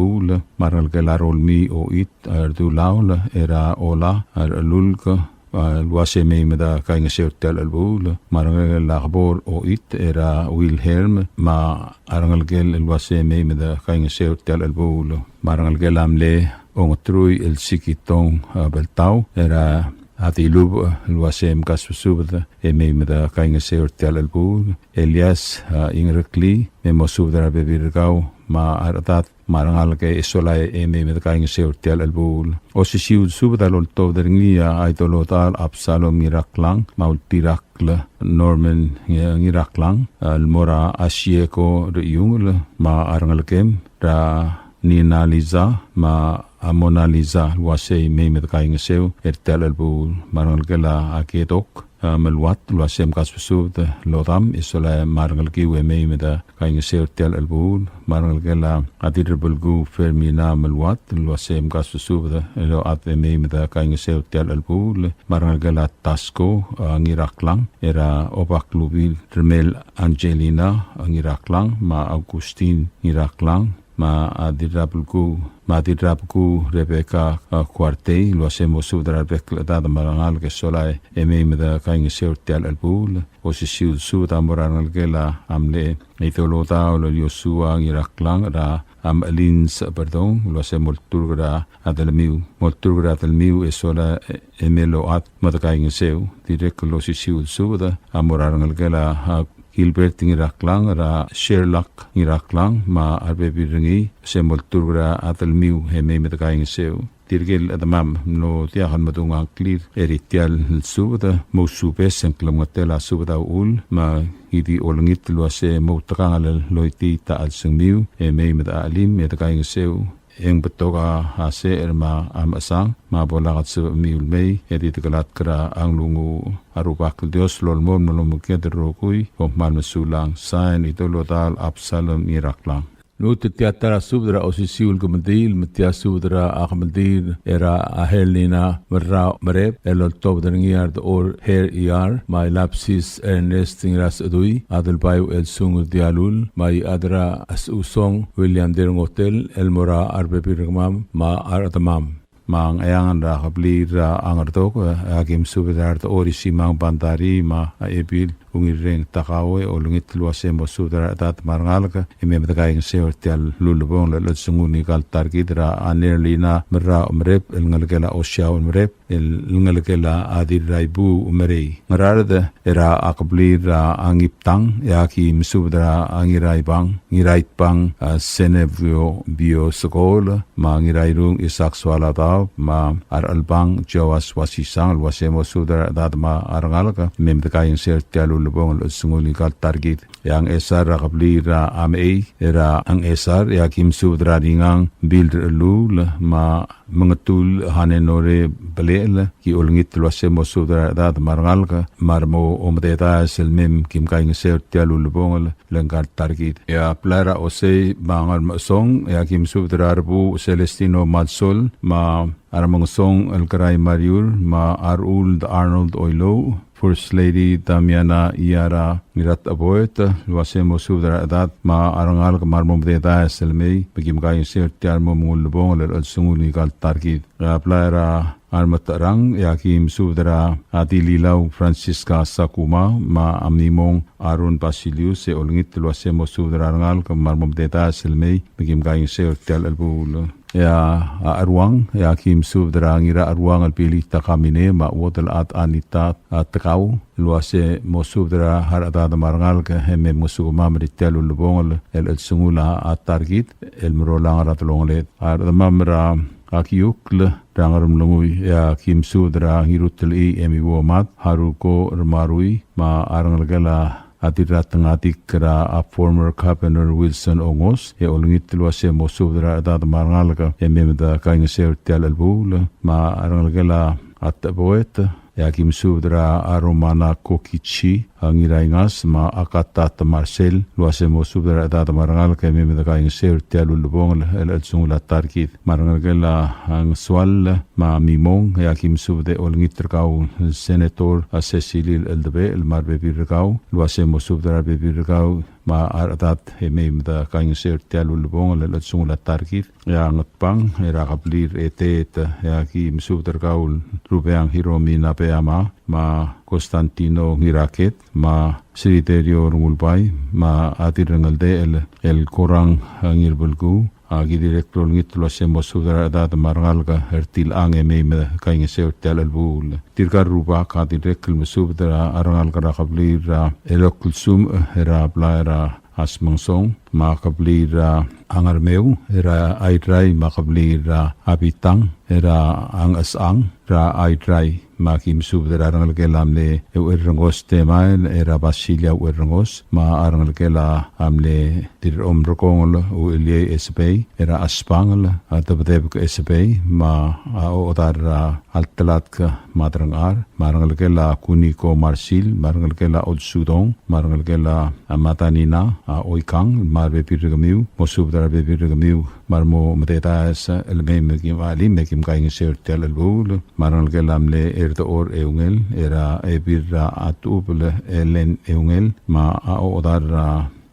Me a rengelekel a Rolmii Oit, er a Dulaol, er a Ola, er a Lulk, a, el uase mei me dekaingeseu er tia el chelebuul. Me a rengelekel a Kebor Oit, er a Wilhelm, me a rengelekel el uase mei me dekaingeseu er tia el chelebuul. Me a rengelekel a mle Ongetrui el Sikitong, a, Beltau, er a Adilub, el uase mkasbesubed e mei me dekaingeseu er tia el chelebuul. Elias, a, Ingereklii, me mo subed er a rebebil er kau me a rechedad me a rengalek e sola e mei me dekaingeseu er tia el chelebuul. Osisiu el subed a loltobed er ngii a Idolodaol Absalom Ngiraklang, me a Ultirakl Norman Ngi-, Ngiraklang, el mo er a Asieko Reiungel, me a rengelekem, er a Nina Liza, me a Mona Liza, el uase mei me dekaingeseu er tia el chelebuul. Me a rengelekel a Kedok, a, Meluat, el uase mkasbesubed el odam e sola e me a rengelekiu e mei me dekaingeseu er tia el chelebuul. Me a rengelekel a Dirrebelkuu Fermina Meluat, el uase mkasbesubed el ochad e mei me dekaingeseu er tia el chelebuul. Me a rengelekel a Tasko, a, Ngiraklang, er a Obaklubil Remel Angelina, a, Ngiraklang, me a Augustin Ngiraklang, me a Dirrabelkuu, me a Dirrabelkuu Rebecca, a, Kuartei, el uase mo subed er a rebek el chedad me a rengalek e sola e mei me dekaingeseu er tia el chelebuul. Osisiu el subed a mo er a rengelekel a mle Idolodaol el Yosua Ngiraklang, er a Amelin Seberdong, el uase molturk er a delmiu. Molturk er a delmiu e sola e mei el ochad me dekaingeseu. Dirrek el osisiu el subed a mo er a rengelekel a Gilbert Ngiraklang, er a Sherlock Ngiraklang, me a rebebil er ngii, se molturk er a delmiu e mei me dekaingeseu. Tirke el chedemam, mlo diak el medung a ngklir er tia el subed, mousubes e ng klemengetel a subed a uchul, me ki di olengit el uase moutekangel el loitii a chelsengmiu e mei me dechelim e dekaingeseu. E ng betok a secher me a mechesang, me a bo lak el sebechemiu el mei, e di dekelatk er a nglunguuch. A Rubak el Dios a lolemolem el omekngit er a rokui, kom kmal mesulang. Sain, Idolodaol Absalom Ngiraklang. Lmuut e tia ta er a subed er a osisiu el kemeldiil, me tia subed er a kemeldiil er a Herlina Merrau Merep, el oltobed er ngii a Rdechor Her Iar, me a Ilapsis Ernest Ngirasechedui, Adelbai Uchelsung Dialul, me a Iechad er a Sechusong William Derngotel, el mo er a rebebil er kemam me a rechedemam. Me a Ngcheangel er a kebliil er a Ngerdok, e aki mesubed er a Rdechor Isimang Bandarii, me a Ebil Ungilreng Takawe, olengit el uase mo subed er a rechedad me a rengalek, e mei me dekaingeseu er tia el ulebongel el chelsengul ngika el ta er kid er a Anerlina Merrau Merep, el ngelekel a Osiau Merep, el ngelekel a Dirraibu Merei. Ngaraard er a kebliil er a Ngiptang, e aki mesubed er a Ngiraibang, Ngiraitbang, a, Senevio Bio Sekol, me a Ngirairung Isak Sualadaob, me a Rechelbang Joas Wasisang, el uase mo subed er a rechedad me a rengalek, e mei me dekaingeseu er tia el ulebongel el chelsengul ngika el ta er kid. E a Ngchesar er a kebliil er a Mechei, er a Ngchesar, e aki mesubed er a Ringang Bill Rechelluul, me a Mengetul Hanenore Belechel, ki olengit el uase mo subed er a rechedad me a rengalek, me a remo omededaes el mei me kim kaingeseu er tia el ulebongel el ngka el ta er kid. E a blai er a Osei me a Ngermechesong, e aki mesubed er a Rebuuch Celestino Malsol, me a Remengesong el Kerai Mariur, me a Rechuld Arnold Oilouch, First Lady Damiana Iara Ngiratecheboet, el uase mo subed er a rechedad me a rengalek me a remo omededaes el mei, me kim kaingeseu er tia el mo ulebongel el chelsengul ngika el ta er kid. E a blai er a Remetecherang, e aki mesubed er a Dililau Francisca Sakuma, me a Mimong Aaron Basilius, e olengit el uase mo subed er a rengalek me a remo omededaes el mei, me kim kaingeseu er tia el chelebuul. E a Cheruang, e aki mesubed er a Ngiracheruang el Billy Takamine, me a Uodelchad Anita, a, Tekau, el uase mo subed er a rechedad me a rengalek, e mei mngesukemam er tia el ulebongel el chelsengul a ta er kid, el merolang er a delongeled. A rechedemam er a Kiukl er a Ngeremlengui, e aki mesubed er a Ngirutelchii Emiuo Mad, Haruko Remarui, me a rengelekel a Dirratengadik er a former Governor Wilson Ongos, e olengit el uase mo subed er a rechedad me a rengalek, e mei me dekaingeseu er tia el chelebuul. Me a rengelekel a Techeboet, e aki mesubed er a Romana Kokichi, a Ngiraingas, me a Katat Marcel, el uase mo subed er a rechedad me a rengalek, e mei me dekaingeseu er tia el ulebongel el chelsengul a ta er kid. Me a rengelekel a Ngesual, me a Mimong, e aki mesubed e olengit er kau el Senator a Secilil Eldebechel, me a rebebil er kau, el uase mo subed er a rebebil er kau, me a rechedad, e mei me dekaingeseu er tia el ulebongel el chelsengul a ta er kid. E a Ngetbang, er a kebliil er a Eteet, e aki mesubed er kau el Rubeang Hiromi Nabeyama, me a Constantino Ngiraket, me a Siriterio Rengulbai, me a Dirrengeldechel el Korang Ngirbelkuu, a ki dirrek el olengit el uase mo subed er a rechedad me a rengalek er tilechang e mei me dekaingeseu er tia el chelebuul. Tirka el rubak a dirrek el mesubed er a rengalek er a kebliil er a Elokelsumech, er a blai er a Asmengesong, me a kebliil er a Ngermeu, er a Airai, me a kebliil er a Abitang, er a Ngchesechang, er a Airai, me aki mesubed er a rengelekel a mle Eucherrengos Temael, er a Basilia Eucherrengos, me a rengelekel a mle Dirromrekongel Ucheliei Esebei, er a Aspangel, a Debedebek Esebei, me a Ochedar er a Altelatk Maderengchar, me a rengelekel a Kuniko Marsil, me a rengelekel a Olsudong, me a rengelekel a Matanina, a Oikang, me a rebebil er kemiu, mo subed er a rebebil er kemiu, me a remo mededaes el mei me kim, a, el mei me kim kaingeseu er tia el chelebuul. Me a rengelekel a mle Erdechor Eungel, er a Ebil er a Atubel Elen Eungel, me a Ochedar er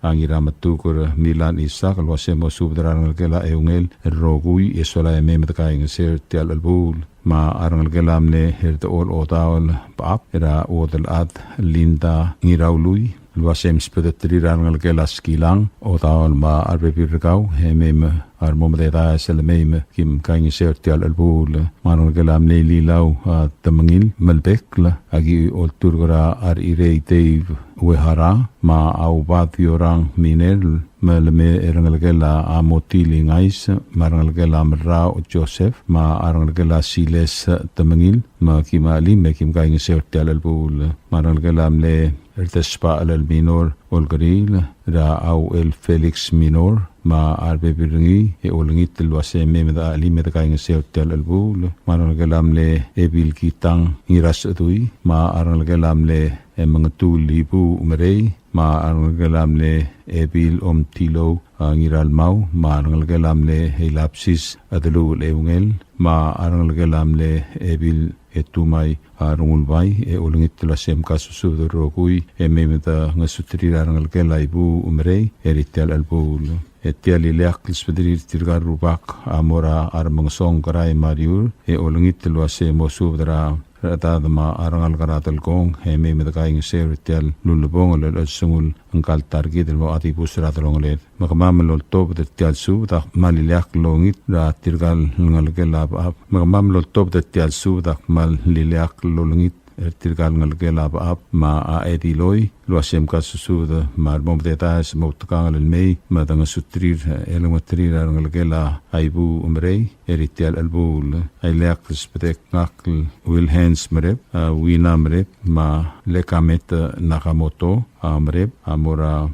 a Ngirametuker Milan Isak, el uase mo subed er a rengelekel a Eungel el rokui, e sola e mei me dekaingeseu er tia el chelebuul. Me a rengelekel a mle Erdechor Otaol Bechab, er a Uodelchad Linda Ngiraului, el uase msbedeterir a rengelekel a Skilang Otaol me a rebebil er kau, e mei me a remo mededaes el mei me kim kaingeseu er tia el chelebuul. Me a rengelekel a mle Lilau, a, Temengil Melbekl, a ki olturk er a Rechirei Dave Uehara, me a Ubad Yorang Miner, me le me a rengelekel a Motil Ingais, me a rengelekel a Merrau Joseph, me a rengelekel a Siles Temengil, me kim a el mei me kim kaingeseu er tia el chelebuul. Me a rengelekel a mle Erdesbachel el Minor Olkeriil, er a Auchel Felix Minor, me a rebebil er ngii, e olengit el uase mei me de, a el mei me dekaingeseu er tia el chelebuul. Me a rengelekel a mle Ebil Kitang Ngirasechedui, me a rengelekel a mle, e, Mengetul Ibu Merei, me a rengelekel a mle Ebil Omtilou, a, Ngiralmau, me a rengelekel a mle Eilabsis Adelul Eungel, me a rengelekel a mle Ebil Etumai, a, Rengulbai, e olengit el uasei mkasusubed el rokui, e mei me de ngesuterir a rengelekel a Ibu Umerei, er tia el chelebuul. E tia el ileakl el subederir tirka el rubak a mo er a Remengesong Kerai Mariur, e olengit el uasei mo subed er a rechedad me a rengalek er a Delkong, e mei me de kaingeseu er tia el ulebongel el chelsengul ngka el ta er kid el mo dibus er a delongeled. Me kemam el oltobed er tia el subed a kmal ileakl el ongit er tirka el ngelekel a Bechab. Me kemam el oltobed er tia el subed a kmal ileakl el olengit er tirka el ngelekel a Bechab me a Ediloi, el uasei mkasusubed me a remo mededaes mo outekangel el mei me de ngesuterir, e lengeterir a rengelekel a Ibu Umerei, er tia el chelebuul. A ileakl el subedek ngak el Wilhens Merep, a, Wina Merep, me a Lekamet Nakamoto, a, Merep, a mo er a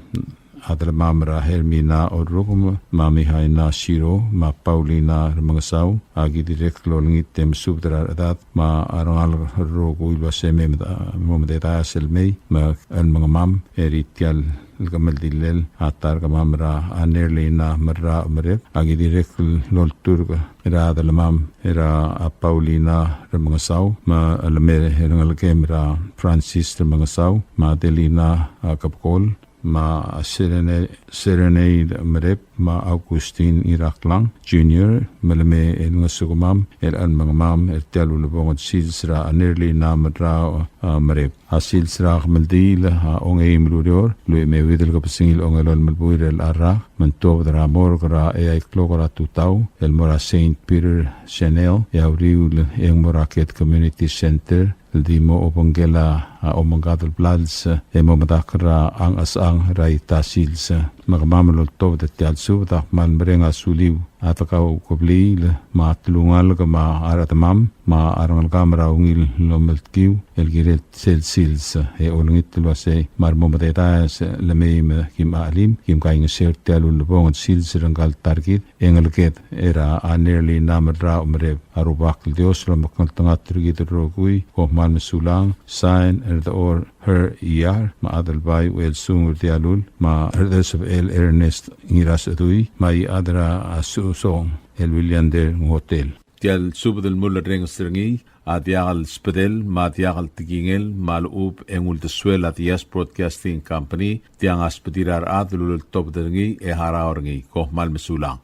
a delemam er a Hermina Orrukem, me a Mihaina Siro, me a Paulina Remengesau, a ki dirrek el olengit e mesubed er a rechedad me a rengalek el rokui el uasei mei me de, mo mededaes el mei, me a chelemengemam, er tia el kemeldilel a ta er kemam er a Nerlina Merrau Merep, a ki dirrek el olturk er a delemam er a Paulina Remengesau, me a leme er a ngelekem er a Francis Remengesau, me a Adelina, a, Kebekol, me a Serene-, Serenade Merep, me a Augustin Iraklang Junior, me leme el ngesukemam, el chelemengemam, er tia el ulebongel sils er a Nerlina Merrau, a, Merep. A sils er a kemeldiil a ongeim el ureor, lluich me a euid el kebesengil a ongelolem el buil er a rak, me ng tuobed er a morgue er a eai el klok er a tutau, el mo er a Saint Peter Chanel, e a uriul e ng mo er a Ked Community Center, el di mo obengkel a, a omengkad el blals, e mo medakl er a Ngchesechang er a ita sils. Me kemam el oltobed er tia el subed a kmal mereng a suliu a de kaukebliil, me a telungalek me a rechedemam, me a rengelekam er a ungil el omeltkiu, el kirel sel sils, e olengit el uasei me a remo mededaes el mei me kim chelim, kim kaingeseu er tia el ulebongel sils er ngka el ta er kid, e ngeleked er a Nerlina Merrau Merep. A Rubak el Dios el omekngeltengat er kid el rokui, kom kmal mesulang, Sain Erdechor Her Iar, me a Adelbai Uelsung Urdialul, me a Erdesebechel Ernest Ngirasedui, me a Iechad er a Susong el Williander Ngotel. Tia el subed el mulerrenges er ngii a diak el sbedel me a diak el tekingel me a lechub e ng uldesuel a Diaz Broadcasting Company, tiang a sbedir a rechad el uleltobed er ngii e harau er ngii. Kom kmal mesulang.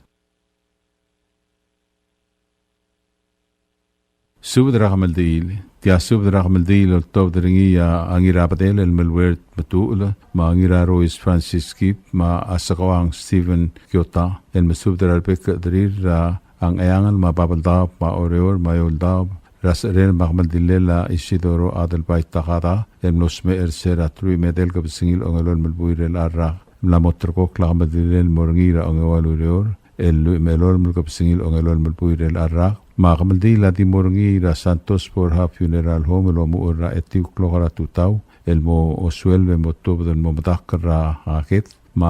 Subed er a kemeldiil. Tia subed er a kemeldiil el oltobed er ngii a Ngirabedel el Melwert Metuchel, me a Ngirarois Francis Kip, me a Sekoang Stephen Kiota, el mesubed er a rebek el chederir er a Ngcheangel, me a Babeldaob, me a Oreor, me a Eouldaob, er a secherel me a kemeldilel a Isidoro Adelbai Takada, el mlo smecher er se er a teruich me a edei el kebesengil a ongelolem el buil er a rak. Mla mo terrekokl a kemeldilel el mo er ngii er a ongeua el ureor, el lluich me a elolem el kebesengil a ongelolem el buil er a rak. Me a kemeldiil a di mo er ngii er a Santos Borja Funeral Home el omuchel er a etiu el klok er a tutau, el mo osueleb e mo tuobed el mo medakl er a, a, ked. Me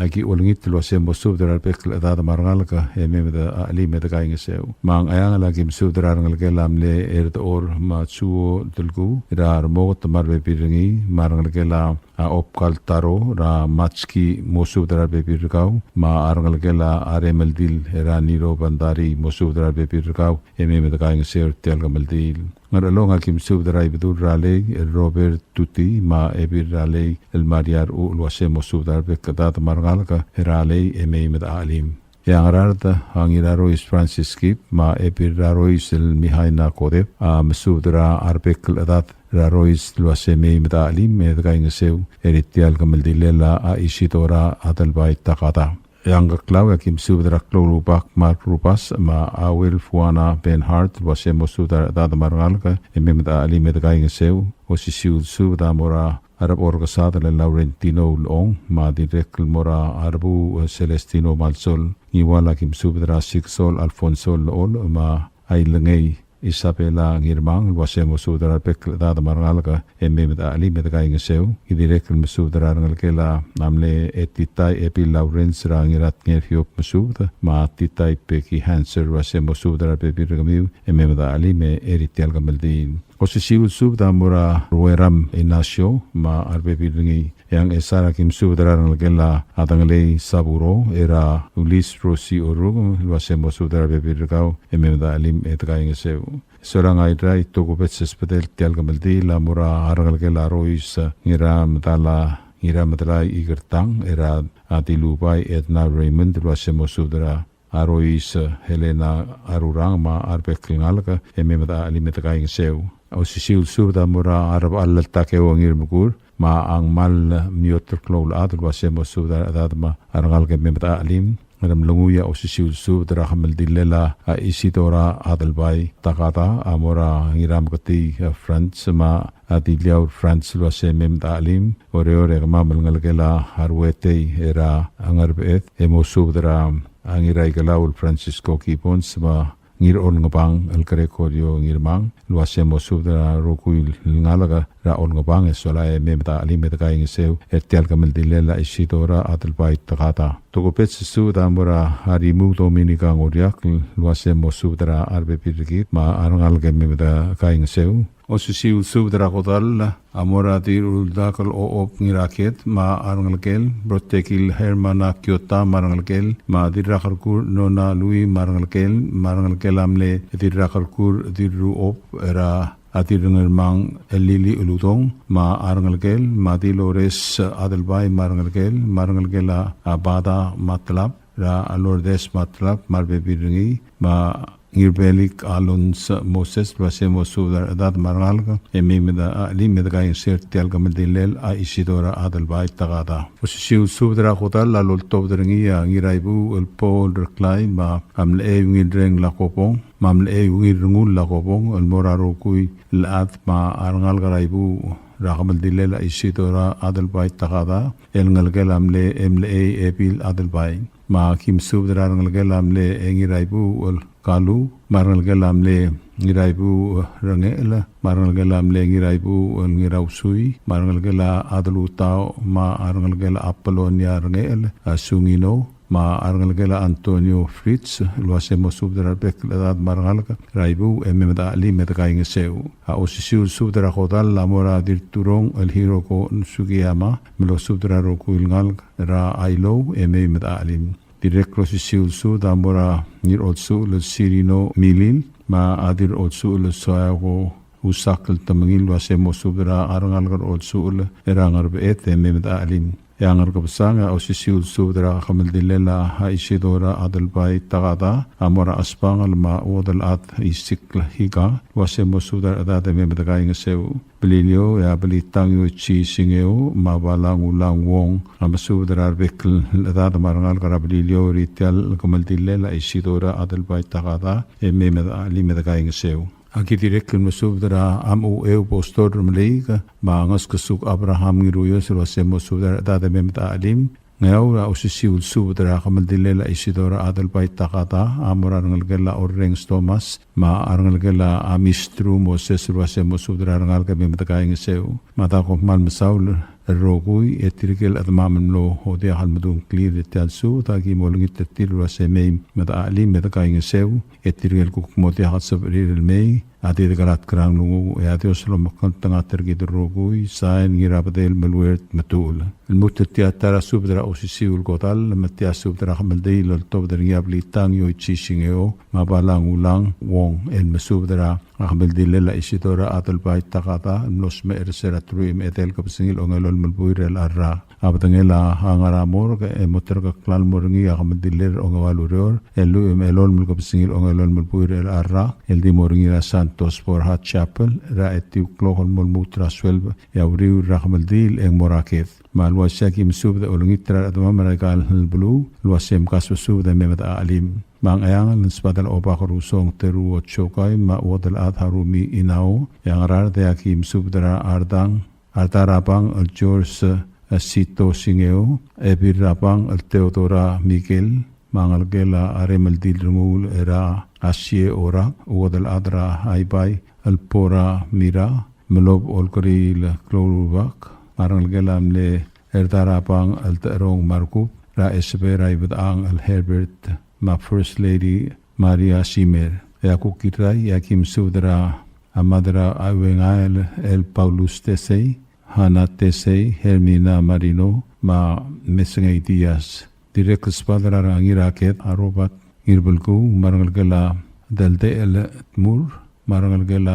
a ki olengit el uasei mo subed er a rebek el chedad me a rengalek e mei me de chelim e de kaingeseu. Me a Ngcheangel a ki mesubed er a rengelekel a mle Erdechor me a Chuo Delku, er a Remoket me a rebebil er ngii, me a rengelekel a a Obkal Taro, er a Matski, mo subed er a rebebil er kau, me a rengelekel a Remeldil, er a Niro Bandari, mo subed er a rebebil er kau, e mei me de kaingeseu er tia el kemeldiil. Ngerchelong a ki mesubed er a Ibedul er a Lei, el Robert Tuti, me a Ebil er a Lei, el Maria Rechuch, el uasei mo subed er a rebek el chedad me a rengalek er a Lei, e mei me de chelim. E a Ngaraard, a Ngirarois Francis Kip, me a Ebil er a Rois el Mihaina Kodep, a mesubed er a rebek el chedad er a Rois el uasei mei me de chelim e de kaingeseu er tia el kemeldilel a Isidora Adelbai Takada. E a Ngkeklau e a ki mesubed er a klou el rubak Mark Rubas, me a Auel Fuana Benhart, el uasei mo subed er a rechedad me a rengalek e mei me de chelim e de kaingeseu. Osisiu el subed a mo er a a Rebechor Kesadel el Laurentino Ulechong, me a dirrek el mo er a Rebu, e, Celestino Malsol, Ngiwal a ki mesubed er a Siksol Alfonso Lechol, me a Ilengei Isabela Ngirmang, el uasei mo subed er a rebek el chedad me a rengalek e mei me de chelim e de kaingeseu. Ki dirrek el mesubed er a rengelekel a mle Etitai Ebil Lawrence er a Ngiratngerfiop Mesubed, me a Titai Becky Hanser, el uasei mo subed er a rebebil er kemiu e mei me de chelim er tia el kemeldiil. Osisiu el subed a mo er a Rueram Ignacio me a rebebil er ngii. E a Ngchesar a ki mesubed er a rengelekel a Dengelei Saburo, er a Ulis Rosi Oruk, el uase mo subed er a rebebil er kau e mei me de chelim e de kaingeseu. Sola Ngairai, tokubets el subedel tia el kemeldiil a mo er a rengelekel a Rois Ngiramedal, Ngiramedelai Ikertang, er a Dilubai Edna Raymond, el uase mo subed er a Rois Helena Arurang me a rebek el ngalek e mei me de chelim e de kaingeseu. Osisiu el subed a mo er a Rebechall el Takeo Ngirmekur me a Ngmal Mioter Kloulechad, el uase mo subed er a rechedad me a rengalek e mei me de chelim. Ngeremlengui a osisiu el subed er a kemeldillel a Isidora Adelbai Takada a mo er a Ngirameketii Franz me a Diliaur Franz, el uase mei me de chelim. Oreor e kemam el ngelekel a Ruetei er a Ngerbeched e mo subed er a Ngiraikelau el Francisco Gibbons me a Ngirolngebang el Gregorio Ngirmang, el uase mo subed er a rokui el ngalek er a Olngebang e sola e mei me de chelim e de kaingeseu er tia el kemeldillel a Isidora Adelbai Takada. Tokubets el subed a mo er a Arimuu Dominica Ngoriakl, el uase mo subed er a rebebil er kid me a rengalek e mei me de kaingeseu. Osisiu el subed er a kodall a mo er a Dirruldak el Ochob Ngiraked me a rengelekel, Brotekil Hermana Kiota me a rengelekel, me a Dirrakerkur Nona Lui me a rengelekel, me a rengelekel a mle Dirrakerkur Dirruob er a Dirrengermang el Lili Uludong me a rengelekel, me a Dilores Adelbai me a rengelekel, me a rengelekel a Bada Matlab, er a Lourdes Matlab me a rebebil er ngii, me a Ngirbelik Alonso Moses, el uase mo subed er a rechedad me a rengalek e mei me de chelim e de kaingeseu er tia el kemeldillel a Isidora Adelbai Takada. Osisiu el subed er a kodall a loltobed er ngii a Ngiraibuuch el Paul Reklai me a Mlechei Ungilreng Lakobong me a Mlechei Ungilrengul Lakobong el mo er a rokui el chad me a rengalek er a Ibuuch er a kemeldillel a Isidora Adelbai Takada el ngelekel a mle Mlechei Ebil Adelbai. Me a ki mesubed er a rengelekel a mle Ngiraibuuch el Kalu, me a rengelekel a mle Ngiraibuuch el Rengechel, me a rengelekel a mle Ngiraibuuch el Ngirausui, me a rengelekel a Adelutau, me a rengelekel a Apolonia Rengechel, a Sungino, me a rengelekel a Antonio Fritz, el uase mo subed er a rebek el chedad me a rengalek er a Ibuuch e mei me de chelim e de kaingeseu. A osisiu el subed er a kodall a mo er a Dirturong el Hiroko Sugiyama, me losubed er a rokui el ngalek er a Ailou e mei me de chelim. Dirrek el osisiu el subed a mo er a Ngirolsuchel el Sirino Milil, me a Dirrolsuchel el Soyako Usakl Temengil, el uase mo subed er a rengalek er a Olsuchel er a Ngerbeched e mei me de chelim. E a Ngerkebesang, a osisiu el subed er a kemeldillel a Isidora Adelbai Takada a mo er a Chesbangel me a Uodelchad Isikl Hika, el uase mo subed er a rechedad e mei me de kaingeseu. Beliliou, e a Belitang Yoichi Singeo me a Balang Ulang Wong a mesubed er a rebek el chedad me a rengalek er a Beliliou er tia el kemeldillel a Isidora Adelbai Takada e mei me de chelim e de kaingeseu. A ki dirrek el mesubed er a Amucheu Pastor Meleik me a Ngeskesuk Abraham Ngiruios, el uase mo subed er a rechedad e mei me de chelim. Ngeaur, a osisiu el subed er a kemeldillel a Isidora Adelbai Takada a mo er a rengelekel a Orrenges Thomas me a rengelekel a Mistru Moses, el uase mo subed er a rengalek e mei me de kaingeseu. Me a da kom kmal mesaul el rokui, e tirke el chedemam el mlo diak el medung a ngklir er tia el subed a ki mo olengit er tir el uase mei me de chelim e de kaingeseu, e tirke el kuk mo diak el sebechir el mei a di dekelatk er a nglunguuch, e a Dios a lomekngeltengat er kid el rokui. Sain, Ngirabedel Meluert Metuchel. El lmuut er tia ta er a subed er a osisiu el kodall, me tia subed er a kemeldiil el oltobed er ngii a Belitang Yoichi Singeo me a Balang Ulang Wong el mesubed er a kemeldillel a Isidora Adelbai Takada el mlo smecher er se er a teruich me a edei el kebesengil a ongelolem el buil er a rak. A bedengel a ngar er a morgue e mo terkokl el mo er ngii a kemeldillel er a ongeua el ureor, e lluich me a elolem el kebesengil a ongelolem el buil er a rak, el di mo er ngii er a Santos Borja Chapel er a etiu el klok el mo lmuut er a sueleb, e a uriul er a kemeldiil e ng mo er a ked. Me a le uaisei a ki mesubed e olengit er a rechedemam er aika el beluu el uase mkasbesubed e mei me de chelim. Me a Ngcheangel, ng sbadel a Obak Rusong Teruo Chokai me a Uodelchad Harumi Inao, e a Ngaraard e a ki mesubed er a Ardang Arda Rabang el George, eh, Sito Singeo, Ebil Rabang el Theodora Miguel, me a ngelekel a Remeldil Renguul er a Asie Orak, Uodelchad er a Aibai el Bora Mira, Melob Olkeriil Kloulubak, me a rengelekel a mle Erda Rabang el Techerong Markub, er a Esebe er a Ibedechang el Herbert, me a First Lady Maria Simer. E a kuk Irrai, e a ki mesubed er a a Madra Auengael el Paulus Tesei, Hana Tesei, Hermina Marino, me a Mesengei Diaz. Dirrek el subed er a Ngiraked, a Robert Ngirbelkuu, me a rengelekel a Deldechel Tmur, me a rengelekel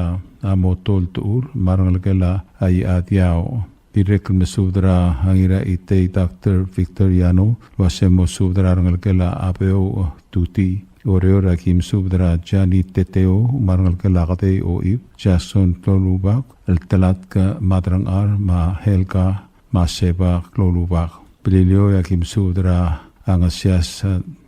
a Motol Tuur, me a rengelekel a Iadiao. Dirrek el mesubed er a Ngiraitei Doctor Victoriano, el uase mo subed er a rengelekel a Abeo Tuti. Oreor a ki mesubed er a Jani Teteo, me a rengelekel a Kedei Oib, Jackson Klolubak, el Telatk Madrangchar, me a Helga me a Seba Klolubak. Beliliou a ki mesubed er a Ngesias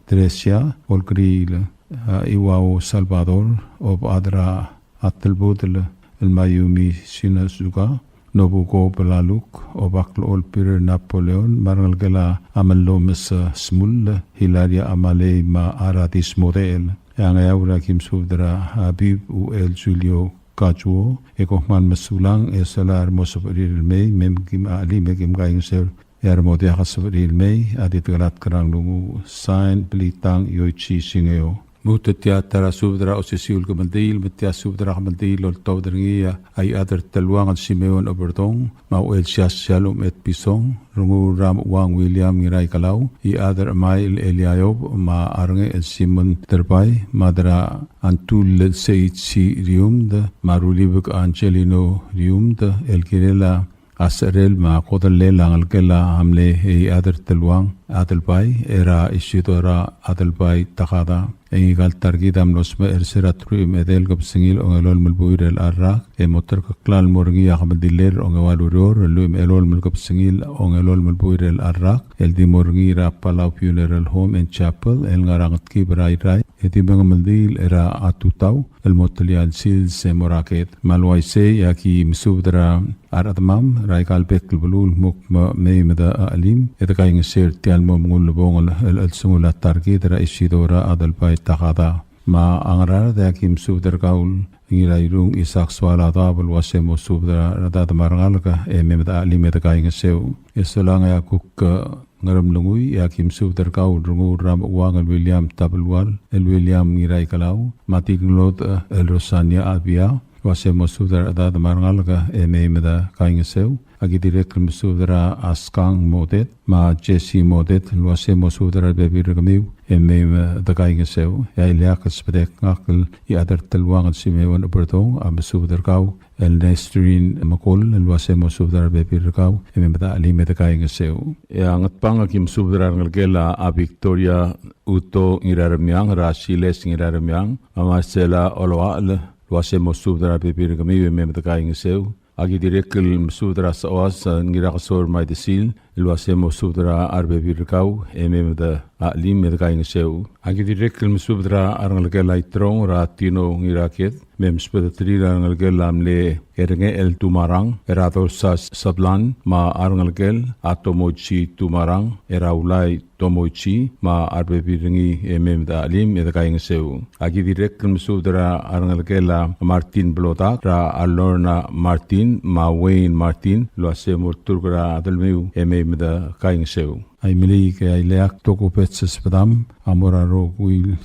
Teresia, Olkeriil, a, Iwao Salvador, Obechad er a Atelbudel el Mayumi Shinozuka, Nobuko Belaluk, Obaklechol Peter Napoleon, me a rengelekel a Amellomes Smull, Hilaria Amalei, me a Aradis Model. E a Ngeaur a ki mesubed er a Bib Uchel Julio Kajuo, e kom kmal mesulang, e solae a remo sebechir el mei, me kim chelim e kim kaingeseu, e a remo diak a sebechir el mei, a di dekelatk er a nglunguuch. Sign, Blitang Yoichi Singeo. Lmuut e tia ta er a subed er a osisiu el kemeldiil, me tia subed er a kemeldiil el oltobed er ngii a Iechad er Teluang el Simeon Oberdong, me a Uchelsias Shalom Etpison, Rengul er a Mechuang William Ngiraikelau, Iechad er Chemai el Eliayob, me a Rengechel Simon Derbai, Mad er a Antull el Seichi Riumd, me a Rulibek Angelino Riumd, el kirel a secherel me a kodellel a ngelekel a mle Iechad er Teluang Adelbai, er a Isidora Adelbai Takada. E ngika el ta er kid a mlo smecher er se er a truich me a edei el kebesengil a ongelolem el buil er chelecha el rak, e mo terkeklau el mo er ngii a kemeldiil er a ongeua el ureor, el lluich me a elolem el kebesengil a ongelolem el buil er chelecha el rak, el di mo er ngii er a Palau Funeral Home and Chapel, el ngar er a Ngetkib er a Irrai, e di mengemeldiil er a tutau, el mo telia el sils e mo er a ked. Me a le uaisei a ki mesubed er a rechedemam er aika el bek el beluu el kmo mei me de chelim e de kaingeseu er tia el mo mengull el bong el, el, el chelsengul a ta er kid er a Isidora Adelbai Takada. Me a Ngaraard e a ki mesubed er kau el Ngirairung Isaac Soaladaob el uase mo subed er a rechedad me a rengalek e mei me de chelim e de kaingeseu. E solang e a kuk, e, Ngeremlengui, e a ki mesubed er kau el Rengul er a Mechuang el William Tabelual, el William Ngiraikelau, me a Tiklod, e, el Rosania Abia, el uase mo subed er a rechedad me a rengalek e mei me de kaingeseu. A ki dirrek el mesubed er a Askang Modet, me a Jesse Modet, el uase mo subed er a rebebil er kemiu e mei me de kaingeseu. E a ileakl el subedek ngak el Iechad er Teluang el Simeon Oberdong a mesubed er kau el Nestrin Mekol, el uase mo subed er a rebebil er kau e mei me de chelim e de kaingeseu. E a Ngatpang a ki mesubed er a rengelekel a Victoria Uto Ngiraremiang, er a Siles Ngiraremiang, a Marcela Oloachel, el uase mo subed er a rebebil er kemiu e mei me de kaingeseu. A ki dirrek el mesubed er a Sechoas, e, Ngirakesor Maidesil, el uase mo subed er a rebebil er kau e mei me de chelim e de kaingeseu. A ki dirrek el mesubed er a rengelekel a Itrong er a Tino Ngiraked, me msubedeterir a rengelekel a mle Erengechel Tumarang, er a Dolsa Sablan, me a rengelekel a Tomoichi Tumarang, er a Ulai Tomoichi, me a rebebil er ngii e mei me de chelim e de kaingeseu. A ki dirrek el mesubed er a rengelekel a Martin Blodak, er a Lorna Martin, me a Wayne Martin, el uase mo olturk er a delemiu e mei me de kaingeseu. A Imeliik e a ileakl tokubets el subedam a mo er a rokui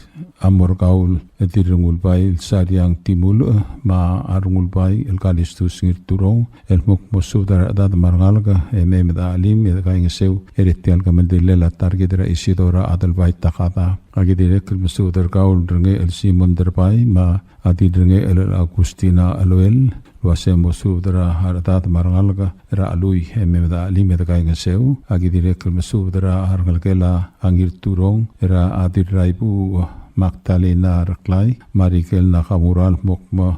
el mo er kau el Dirrengulbai el Sariang Timulech, me a Rengulbai el Kalistus Ngirturong, el kmo mo subed er a rechedad me a rengalek e mei me de chelim e de kaingeseu er tia el kemeldilel a ta er kid er a Isidora Adelbai Takada. A ki dirrek el mesubed er kau el Rengechel Simon Derbai, me a Dirrengechel Agustina Eloel, el uase mo subed er a rechedad me a rengalek er a Chelui e mei me de chelim e de kaingeseu. A ki dirrek el mesubed er a rengelekel a Ngirturong, er a Dirraibuuch Magdalena Reklai, me a Rikel Nakamura, el kmo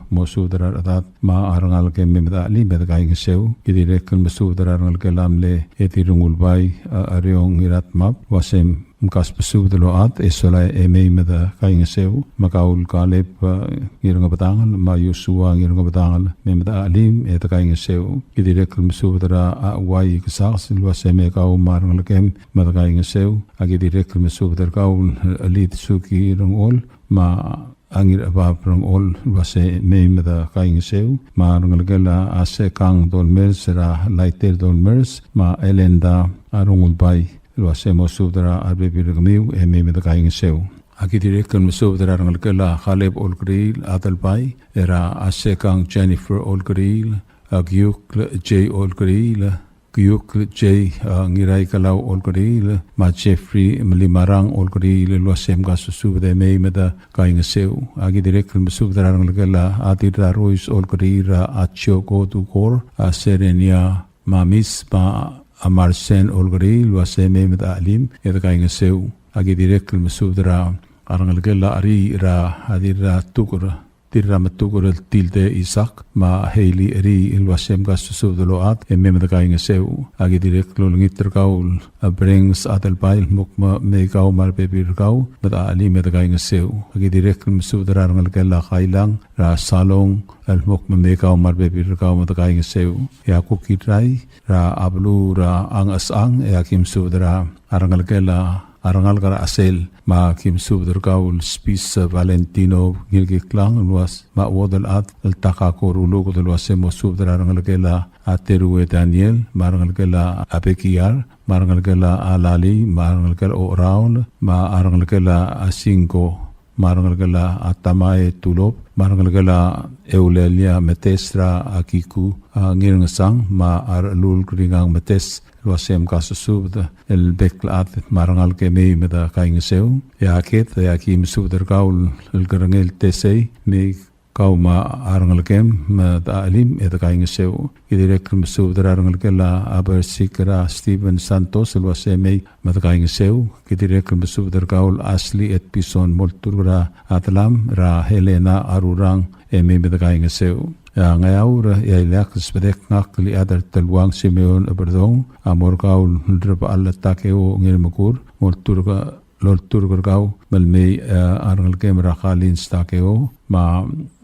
mo subed er a rechedad me a rengalek e mei me de chelim e de kaingeseu. Ki dirrek el mesubed er a rengelekel a mle Dirrengulbai, a, Ariong Ngiratmab, el uase mkasbesubed el ochad e solae e mei me de kaingeseu. Me kau el Kaleb, e, Ngirngebedangel, me a Yosua Ngirngebedangel, mei me de chelim e de kaingeseu. Ki dirrek el mesubed er a Uai Kesakes, el uase mei kau me a rengelekem me de kaingeseu. A ki dirrek el mesubed er kau el Elid Suki Rengol, me a Ngirchebab Rengol, el uase mei me de kaingeseu, me a rengelekel a Sekang Dolmers, er a Laiter Dolmers, me a Elenda Rengulbai, el uase mo subed er a rebebil er kemiu e mei me de kaingeseu. Aki dirrek el mesubed er a rengelekel a Caleb Olkeriil Adelbai, er a Asekang Jennifer Olkeriil, a Kiukl J Olkeriil, Kiukl J, a, Ngiraikelau Olkeriil, me a Jeffrey Melimarang Olkeriil, el uasei mkasusubed e mei me de kaingeseu. Aki dirrek el mesubed er a rengelekel a Dirrarois Olkeriil, er a Chioko Dukor, a Serenia Mamis, me a Marsen Olkeriil, el uasei mei me de chelim e de kaingeseu. Aki dirrek el mesubed er a rengelekel a Ri, er a Dirratuker, Dirrametuker el Tilde Isak, me a Hailey Ri, el uasei mkasusubed el ochad e mei me de kaingeseu. Aki dirrek el olengit er kau el Brengs Adelbai, el mo kmo mei kau me a rebebil er kau me de chelim e de kaingeseu. Aki dirrek el mesubed er a rengelekel a Kailang, er a Salong, el mo kmo mei kau me a rebebil er kau me de kaingeseu. E a kuk Irrai, er a beluu er a Ngchesechang, e aki mesubed er a rengelekel a rengalek er a Chesel, me aki mesubed er kau el Spis Valentino Ngirkiklang, el uas me a chuodel chad el Takako Ruluked, el uasei mo subed er a rengelekel a Terue Daniel, me a rengelekel a Bekiar, me a rengelekel a Lali, me a rengelekel a Oraul, me a rengelekel a Singko, me a rengelekel a Tamae Tulop, me a rengelekel a Eulelia Metes, er a Kiku, a, Ngirngesang, me a Rulkringang Metes, el uasei mkasusubed el bek el chad me a rengalek e mei me de kaingeseu. E a Ked, e aki mesubed er kau el Kerengel Tesei, mei kau me a rengelekem me de chelim e de kaingeseu. Ki dirrek el mesubed er a rengelekel a Bersik, er a Steven Santos, el uasei mei me de kaingeseu. Ki dirrek el mesubed er kau el Ashley Etpison, molturk er a Adlam, er a Helena Arurang, e mei me de kaingeseu. E a Ngeaur, e a ileakl el sbedek ngak el Iechad er a Teluang Simeon Eberdong, a mo er kau el Rebechall Takeo Ngirmekur, molturk el olturk er kau me le mei, e, a rengelekem er a Kalins Takeo, me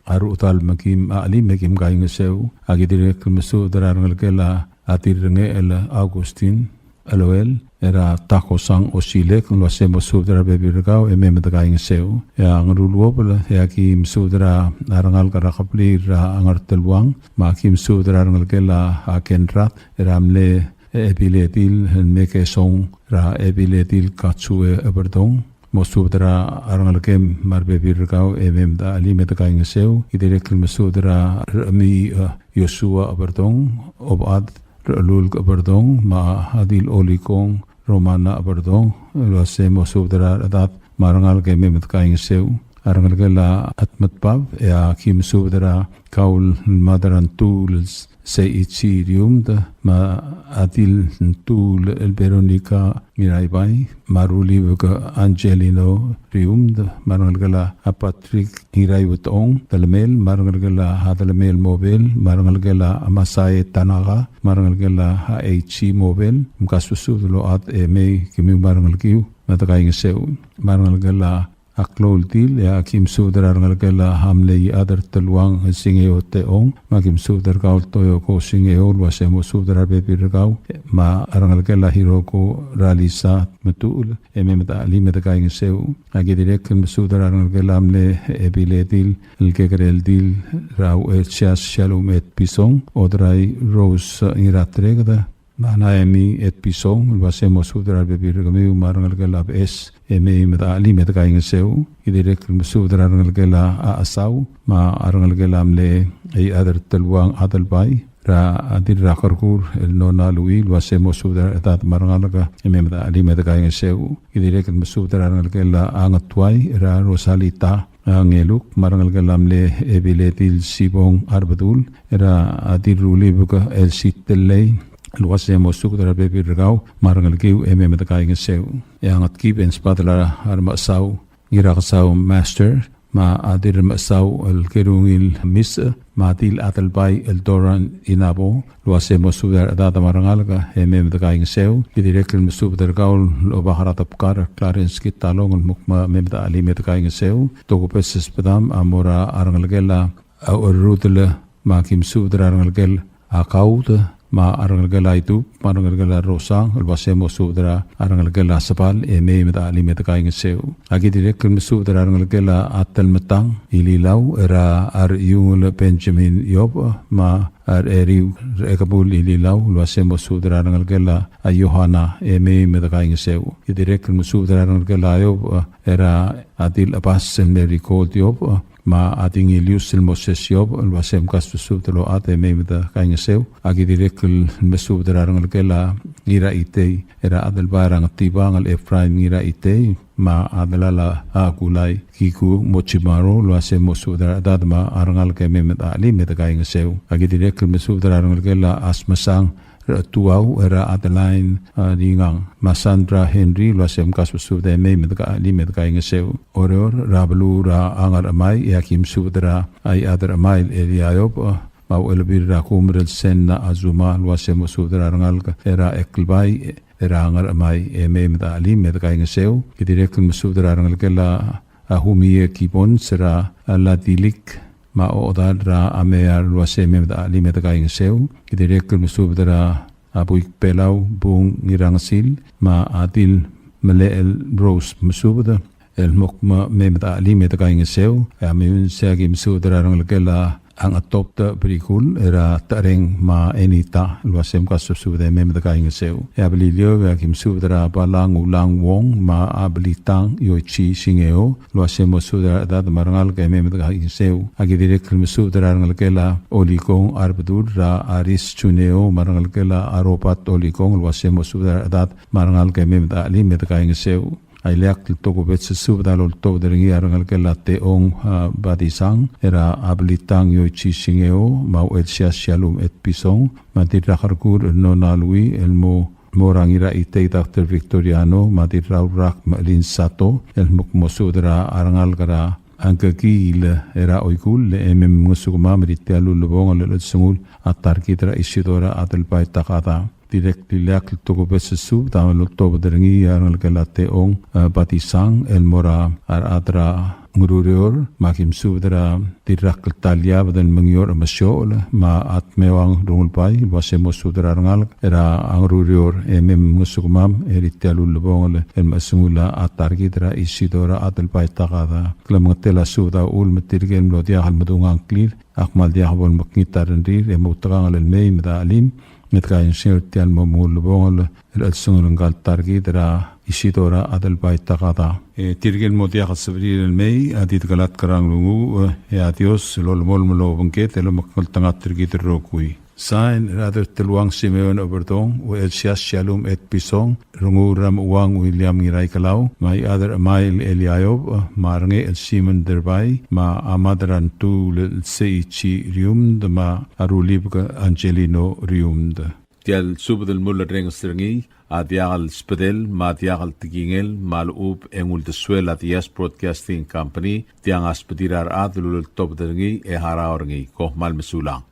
a Ruchedal me kim chelim e kim kaingeseu. Aki dirrek el mesubed er a rengelekel a Dirrengechel Augustin Eloel, er a Takosang Osilek, el uasei mo subed er a rebebil er kau e mei me de kaingeseu. E a Ngeruluobel, e aki mesubed er a rengalek er a kebliil er a Ngerteluang, me aki mesubed er a rengelekel a Kenrat, er a mle Ebiledil, el Mekesong, er a Ebiledil Katsue Eberdong, mo subed er a rengelekem me a rebebil er kau e mei me de chelim e de kaingeseu. Ki dirrek el mesubed er a Remi, e, Joshua Eberdong, Obad Rechelulk Eberdong, me a Adil Olikong, Romana Eberdong, el uasei mo subed er a rechedad me a rengalek e mei me de kaingeseu. A rengelekel a Tmetbab, e aki mesubed er kau el Mad er a Ntuul Seichi Riumd, me a Adil Ntuul el Veronica Ngiraibai, me a Rulibek Angelino Riumd, me a rengelekel a Patrick Ngiraiuetong Telemel, me a rengelekel a Telemel Mobel, me a rengelekel a Masae Tanaka, me a rengelekel a Eichi Mobel, mkasusubed el ochad e mei kemiu me a rengelekiu me de kaingeseu. Me a rengelekel a a klou el dil, e aki mesubed er a rengelekel a mle Iechad er a Teluang Singeo Teong, me aki mesubed er kau el Toyoko Singeo, el uasei mo subed er a rebebil er kau, me a rengelekel a Hiroko er a Lisa Tmetuchl, e mei me de chelim e de kaingeseu. Aki dirrek el mesubed er a rengelekel a mle Ebiledil, el kekerel dil, er a Uchelsias Shalom Etpison, Odrai Rose Ngiratreked, me a Naemi Etpison, el uasei mo subed er a rebebil er kemiu me a rengelekel a Beches, e mei me de chelim e de kaingeseu. Ki dirrek el mesubed er a rengelekel a Chesau, me a rengelekel a mle Iechad er a Teluang Adelbai, er a Dirrakerkur el Nona Lui, el uasei mo subed er a rechedad me a rengalek e mei me de chelim e de kaingeseu. Ki dirrek el mesubed er a rengelekel a Ngetuai, er a Rosalita, a Ngeluk, me a rengelekel a mle Ebiledil Sibong Arbedul, er a Dirrulibek el Sitelei, el uasei mo subed er a rebebil er kau me a rengelekiu e mei me de kaingeseu. E a Ngetkib e ng sbadel a Remechesau Ngirakesau Master, me a Dirremechesau el Kerungil Misech, me a Dil Adelbai el Doran Inabo, el uasei mo subed er a rechedad me a rengalek e mei me de kaingeseu. Ki dirrek el mesubed er kau el Obak er a Debkar Clarence Kitalong, el mo kmo mei me de chelim e de kaingeseu. Tokubets el sbedam a mo er a rengelekel a Ucherrudel, me aki mesubed er a rengelekel a Kaud, me a rengelekel a Itub, me a rengelekel a Rosang, el uase mo subed er a rengelekel a Sebal, e mei me de chelim e de kaingeseu. Aki dirrek el mesubed er a rengelekel a Telmetang Ililau, er a Rechiungel Benjamin Iob, me a Recheriu Rechekebul Ililau, el uase mo subed er a rengelekel a Yohana, e mei me de kaingeseu. Ki dirrek el mesubed er a rengelekel a Iob, er a Adil Abas el Merigold Iob, me a Dingilius el Moses Iob, el uase mkasbesubed el ochad e mei me de kaingeseu. Aki dirrek el mesubed er a rengelekel a Ngiraitei, er a Adelbai er a Ngetibang el Ephraim Ngiraitei, me a delal a Kulai Kiku Mochimaro, el uase mo subed er a rechedad me a rengalek e mei me de chelim e de kaingeseu. Aki dirrek el mesubed er a rengelekel a Asmesang Rechetuau, er a Adeline, a, Ringang, me a Sandra Henry, el uase mkasbesubed e mei me de chelim e de kaingeseu. Oreor, er a beluu er a Ngerchemai, e aki mesubed er a Iechad er a Chemai el Elia Iob, a, me a Uchelbil er a Kumer el Senna Azuma, el uase mo subed er a rengalek er a Eklbai, er a Ngerchemai, e mei me de chelim e de kaingeseu. Ki dirrek el mesubed er a rengelekel a Humie Kibon, er a Ladilik, me a Odal er a Amear, el uase mei me de chelim e de kaingeseu. Ki dirrek el mesubed er a Buik Belau, Bung Ngirangesil, me a Dil Melechel Rose, mesubed el mo kmo mei me de chelim e de kaingeseu. E a Meyuns e aki mesubed er a rengelekel a Ngetobed Brikul, er a Tereng me a Enita, el uase mkasbesubed e mei me de kaingeseu. E a Beliliou e aki mesubed er a Balang Ulang Wong, me a Belitang Yoichi Singeo, el uase mo subed er a rechedad me a rengalek e mei me de kaingeseu. Aki dirrek el mesubed er a rengelekel a Olikong Arbedul, er a Aris Juneo, me a rengelekel a Robert Olikong, el uase mo subed er a rechedad me a rengalek e mei me de chelim e de kaingeseu. A ileakl el tokubets el subed a loltobed er ngii a rengelekel a Teong, a, Badisang, er a Belitang Yoichi Singeo, me a Uchelsias Shalom Etpison, me a Dirrakerkur el Nona Lui, el mo mo er a Ngiraitei Doctor Victoriano, me a Dirraurak Melin Sato, el mo kmo subed er a rengalek er a Ngkekiil er a Oikull, e mei mngesukemam er tia el ulebongel el chelsengul a ta er kid er a Isidora Adelbai Takada. Dirrek el ileakl el tokubets el subed a loltobed er ngii a rengelekel a Teong, e, Batisang, el mo er a rechad er a Ngerurior, me aki mesubed er a Dirrakl Taliabed el Mengior Emesiochel, me a Tmeuang Rungulbai, el uase mo subed er a rengalek er a Ngerurior, e mei mngesukemam er tia el ulebongel el mechesengul a ta er kid er a Isidora Adelbai Takada. Klemengetel a subed a uchul me tirke el mlo diak el medung a ngklir a kmal diak bo lemekngit a rengrir, e mo outekangel el mei me de chelim e de kaingeseu er tia el mo ulebongel el chelsengul ngka el ta er kid er a Isidora Adelbai Takada. E tirke el mo diak el sebechir el mei a di dekelatk er a nglunguuch, e a Dios el olemolem el obengked el omekngeltengat er kid el rokui. Sain er a Derteluang Simeon Oberdong, Uchelsias Shalom Etpison, Renguul er a Mechuang William Ngiraikelau, me a Iechad er a Chemai el Elia Iob, me a Rengechel Simon Derbai, me a Mad er a Ntuul el Seichi Riumd, me a Rulibek Angelino Riumd. Tia el subed el mulerrenges er ngii a diak el sbedel me a diak el tekingel me a lechub e ng uldesuel a Diaz Broadcasting Company, tiang a sbedir a rechad el uleltobed er ngii e harau er ngii. Kom kmal mesulang.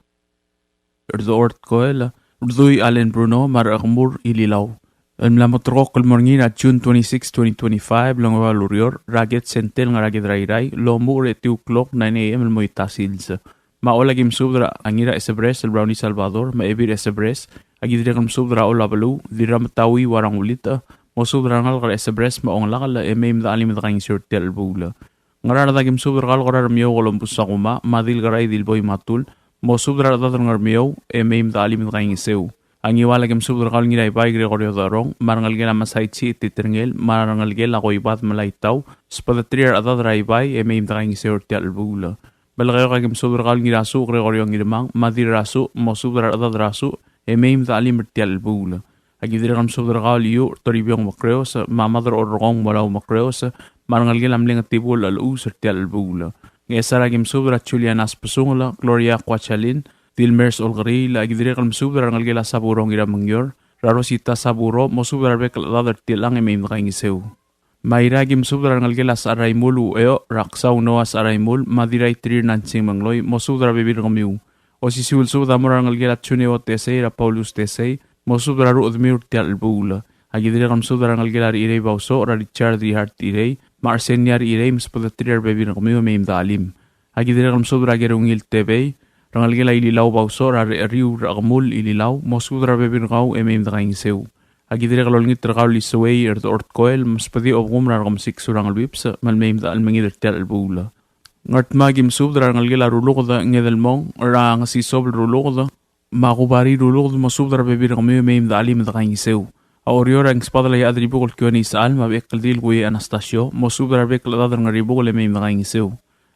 Rdechor Tkoel, Rdui Allen Bruno, me a Rechekemur Ililau. El mla mo terrekokl el mo er ngii er a June twenty-six, twenty twenty-five, el ongeua el ureor, er a Ked Center el ngar er a Ked er a Irrai, el omuchel er a etiu el klok, nine A M, el mo ita sils. Me a Choll aki mesubed er a Ngiraesebres el Brownie Salvador, me a Ebil Esebres, aki dirrek el mesubed er a Choll a beluu, Dirrametaui Uarang Ulitech, mosubed er a rengalek er a Esebres me a Ongelakel, e mei me de chelim e de kaingeseu er tia el chelebuul. Ngaraard aki mesubed er kau el Kora Remiou Columbus Sakuma, me a Dilkerai Dilboi Matul, mosubed er a rechedad er Ngermiou, e mei me de chelim e de kaingeseu. A Ngiwal aki mesubed er kau el Ngiraibai Gregorio Darong, me a rengelekel a Masaichi Titerngel, me a rengelekel a Koibad Melaitau, sbedeterir a rechedad er a Ibai, e mei me de kaingeseu er tia el chelebuul. Melekeok aki mesubed er kau el Ngirasuch Gregorio Ngirmang, me a Dirrasuch, mosubed er a rechedad er a Such, e mei me de chelim er tia el chelebuul. Aki dirrek el mesubed er kau el Iuch Toribiong Mekreos, me a Mad er a Orrekong Molau Mekreos, me a rengelekel a mle Ngetibul el Chelechuus er tia el chelebuul. Ngchesar aki mesubed er a Juliana Spesungel, Gloria Kuachalin, Dilmers Olkeriil, aki dirrek el mesubed er a rengelekel a Saburo Ngiramengior, er a Rosita Saburo, mosubed er a rebek el chedad er tiang e mei me de kaingeseu. Me a Irrai aki mesubed er a rengelekel a Secharaimul Ucheoch, er a Ksau Noah Secharaimul, me a Dirraiterir Nansing Mengloi, mosubed er a rebebil er kemiu. Osisiu el subed a mo er a rengelekel a Junio Tesei, er a Paulus Tesei, mosubed er a rechedemiu er tia el chelebuul. Aki dirrek el mesubed er a rengelekel a Rechirei Bausoch, er a Richard Rihart Irei, me a Arsenia Rechirei, me sbedeterir a rebebil er kemiu e mei me de chelim. Aki dirrek el mesubed er a Kerungil Tebei, Rengelekel a Ililau Bausoch er a Recheriu er a Kemul Ililau, mosubed er a rebebil er kau e mei me dekaingeseu. Aki dirrek el olengit er kau el Iseuei er Dechor Tkoel, msubedii a obekum er a Rekemesik Surangel Whipps, me le mei me de chelmengid er tia el chelebuul. Ngardmau aki msubed er a rengelekel a Ruluked Ngedelmong, er a Ngesisobel Ruluked, me a Kubari Ruluked, mosubed er a rebebil er kemiu e mei me de chelim e dekaingeseu. A Oreor a Ngesbadel a Iechad er Ibukel Kione Isechal, me a Bechekldil Kuiei Anastasio, mosubed er a rebek el chedad er Ngeribukel e mei me dekaingeseu.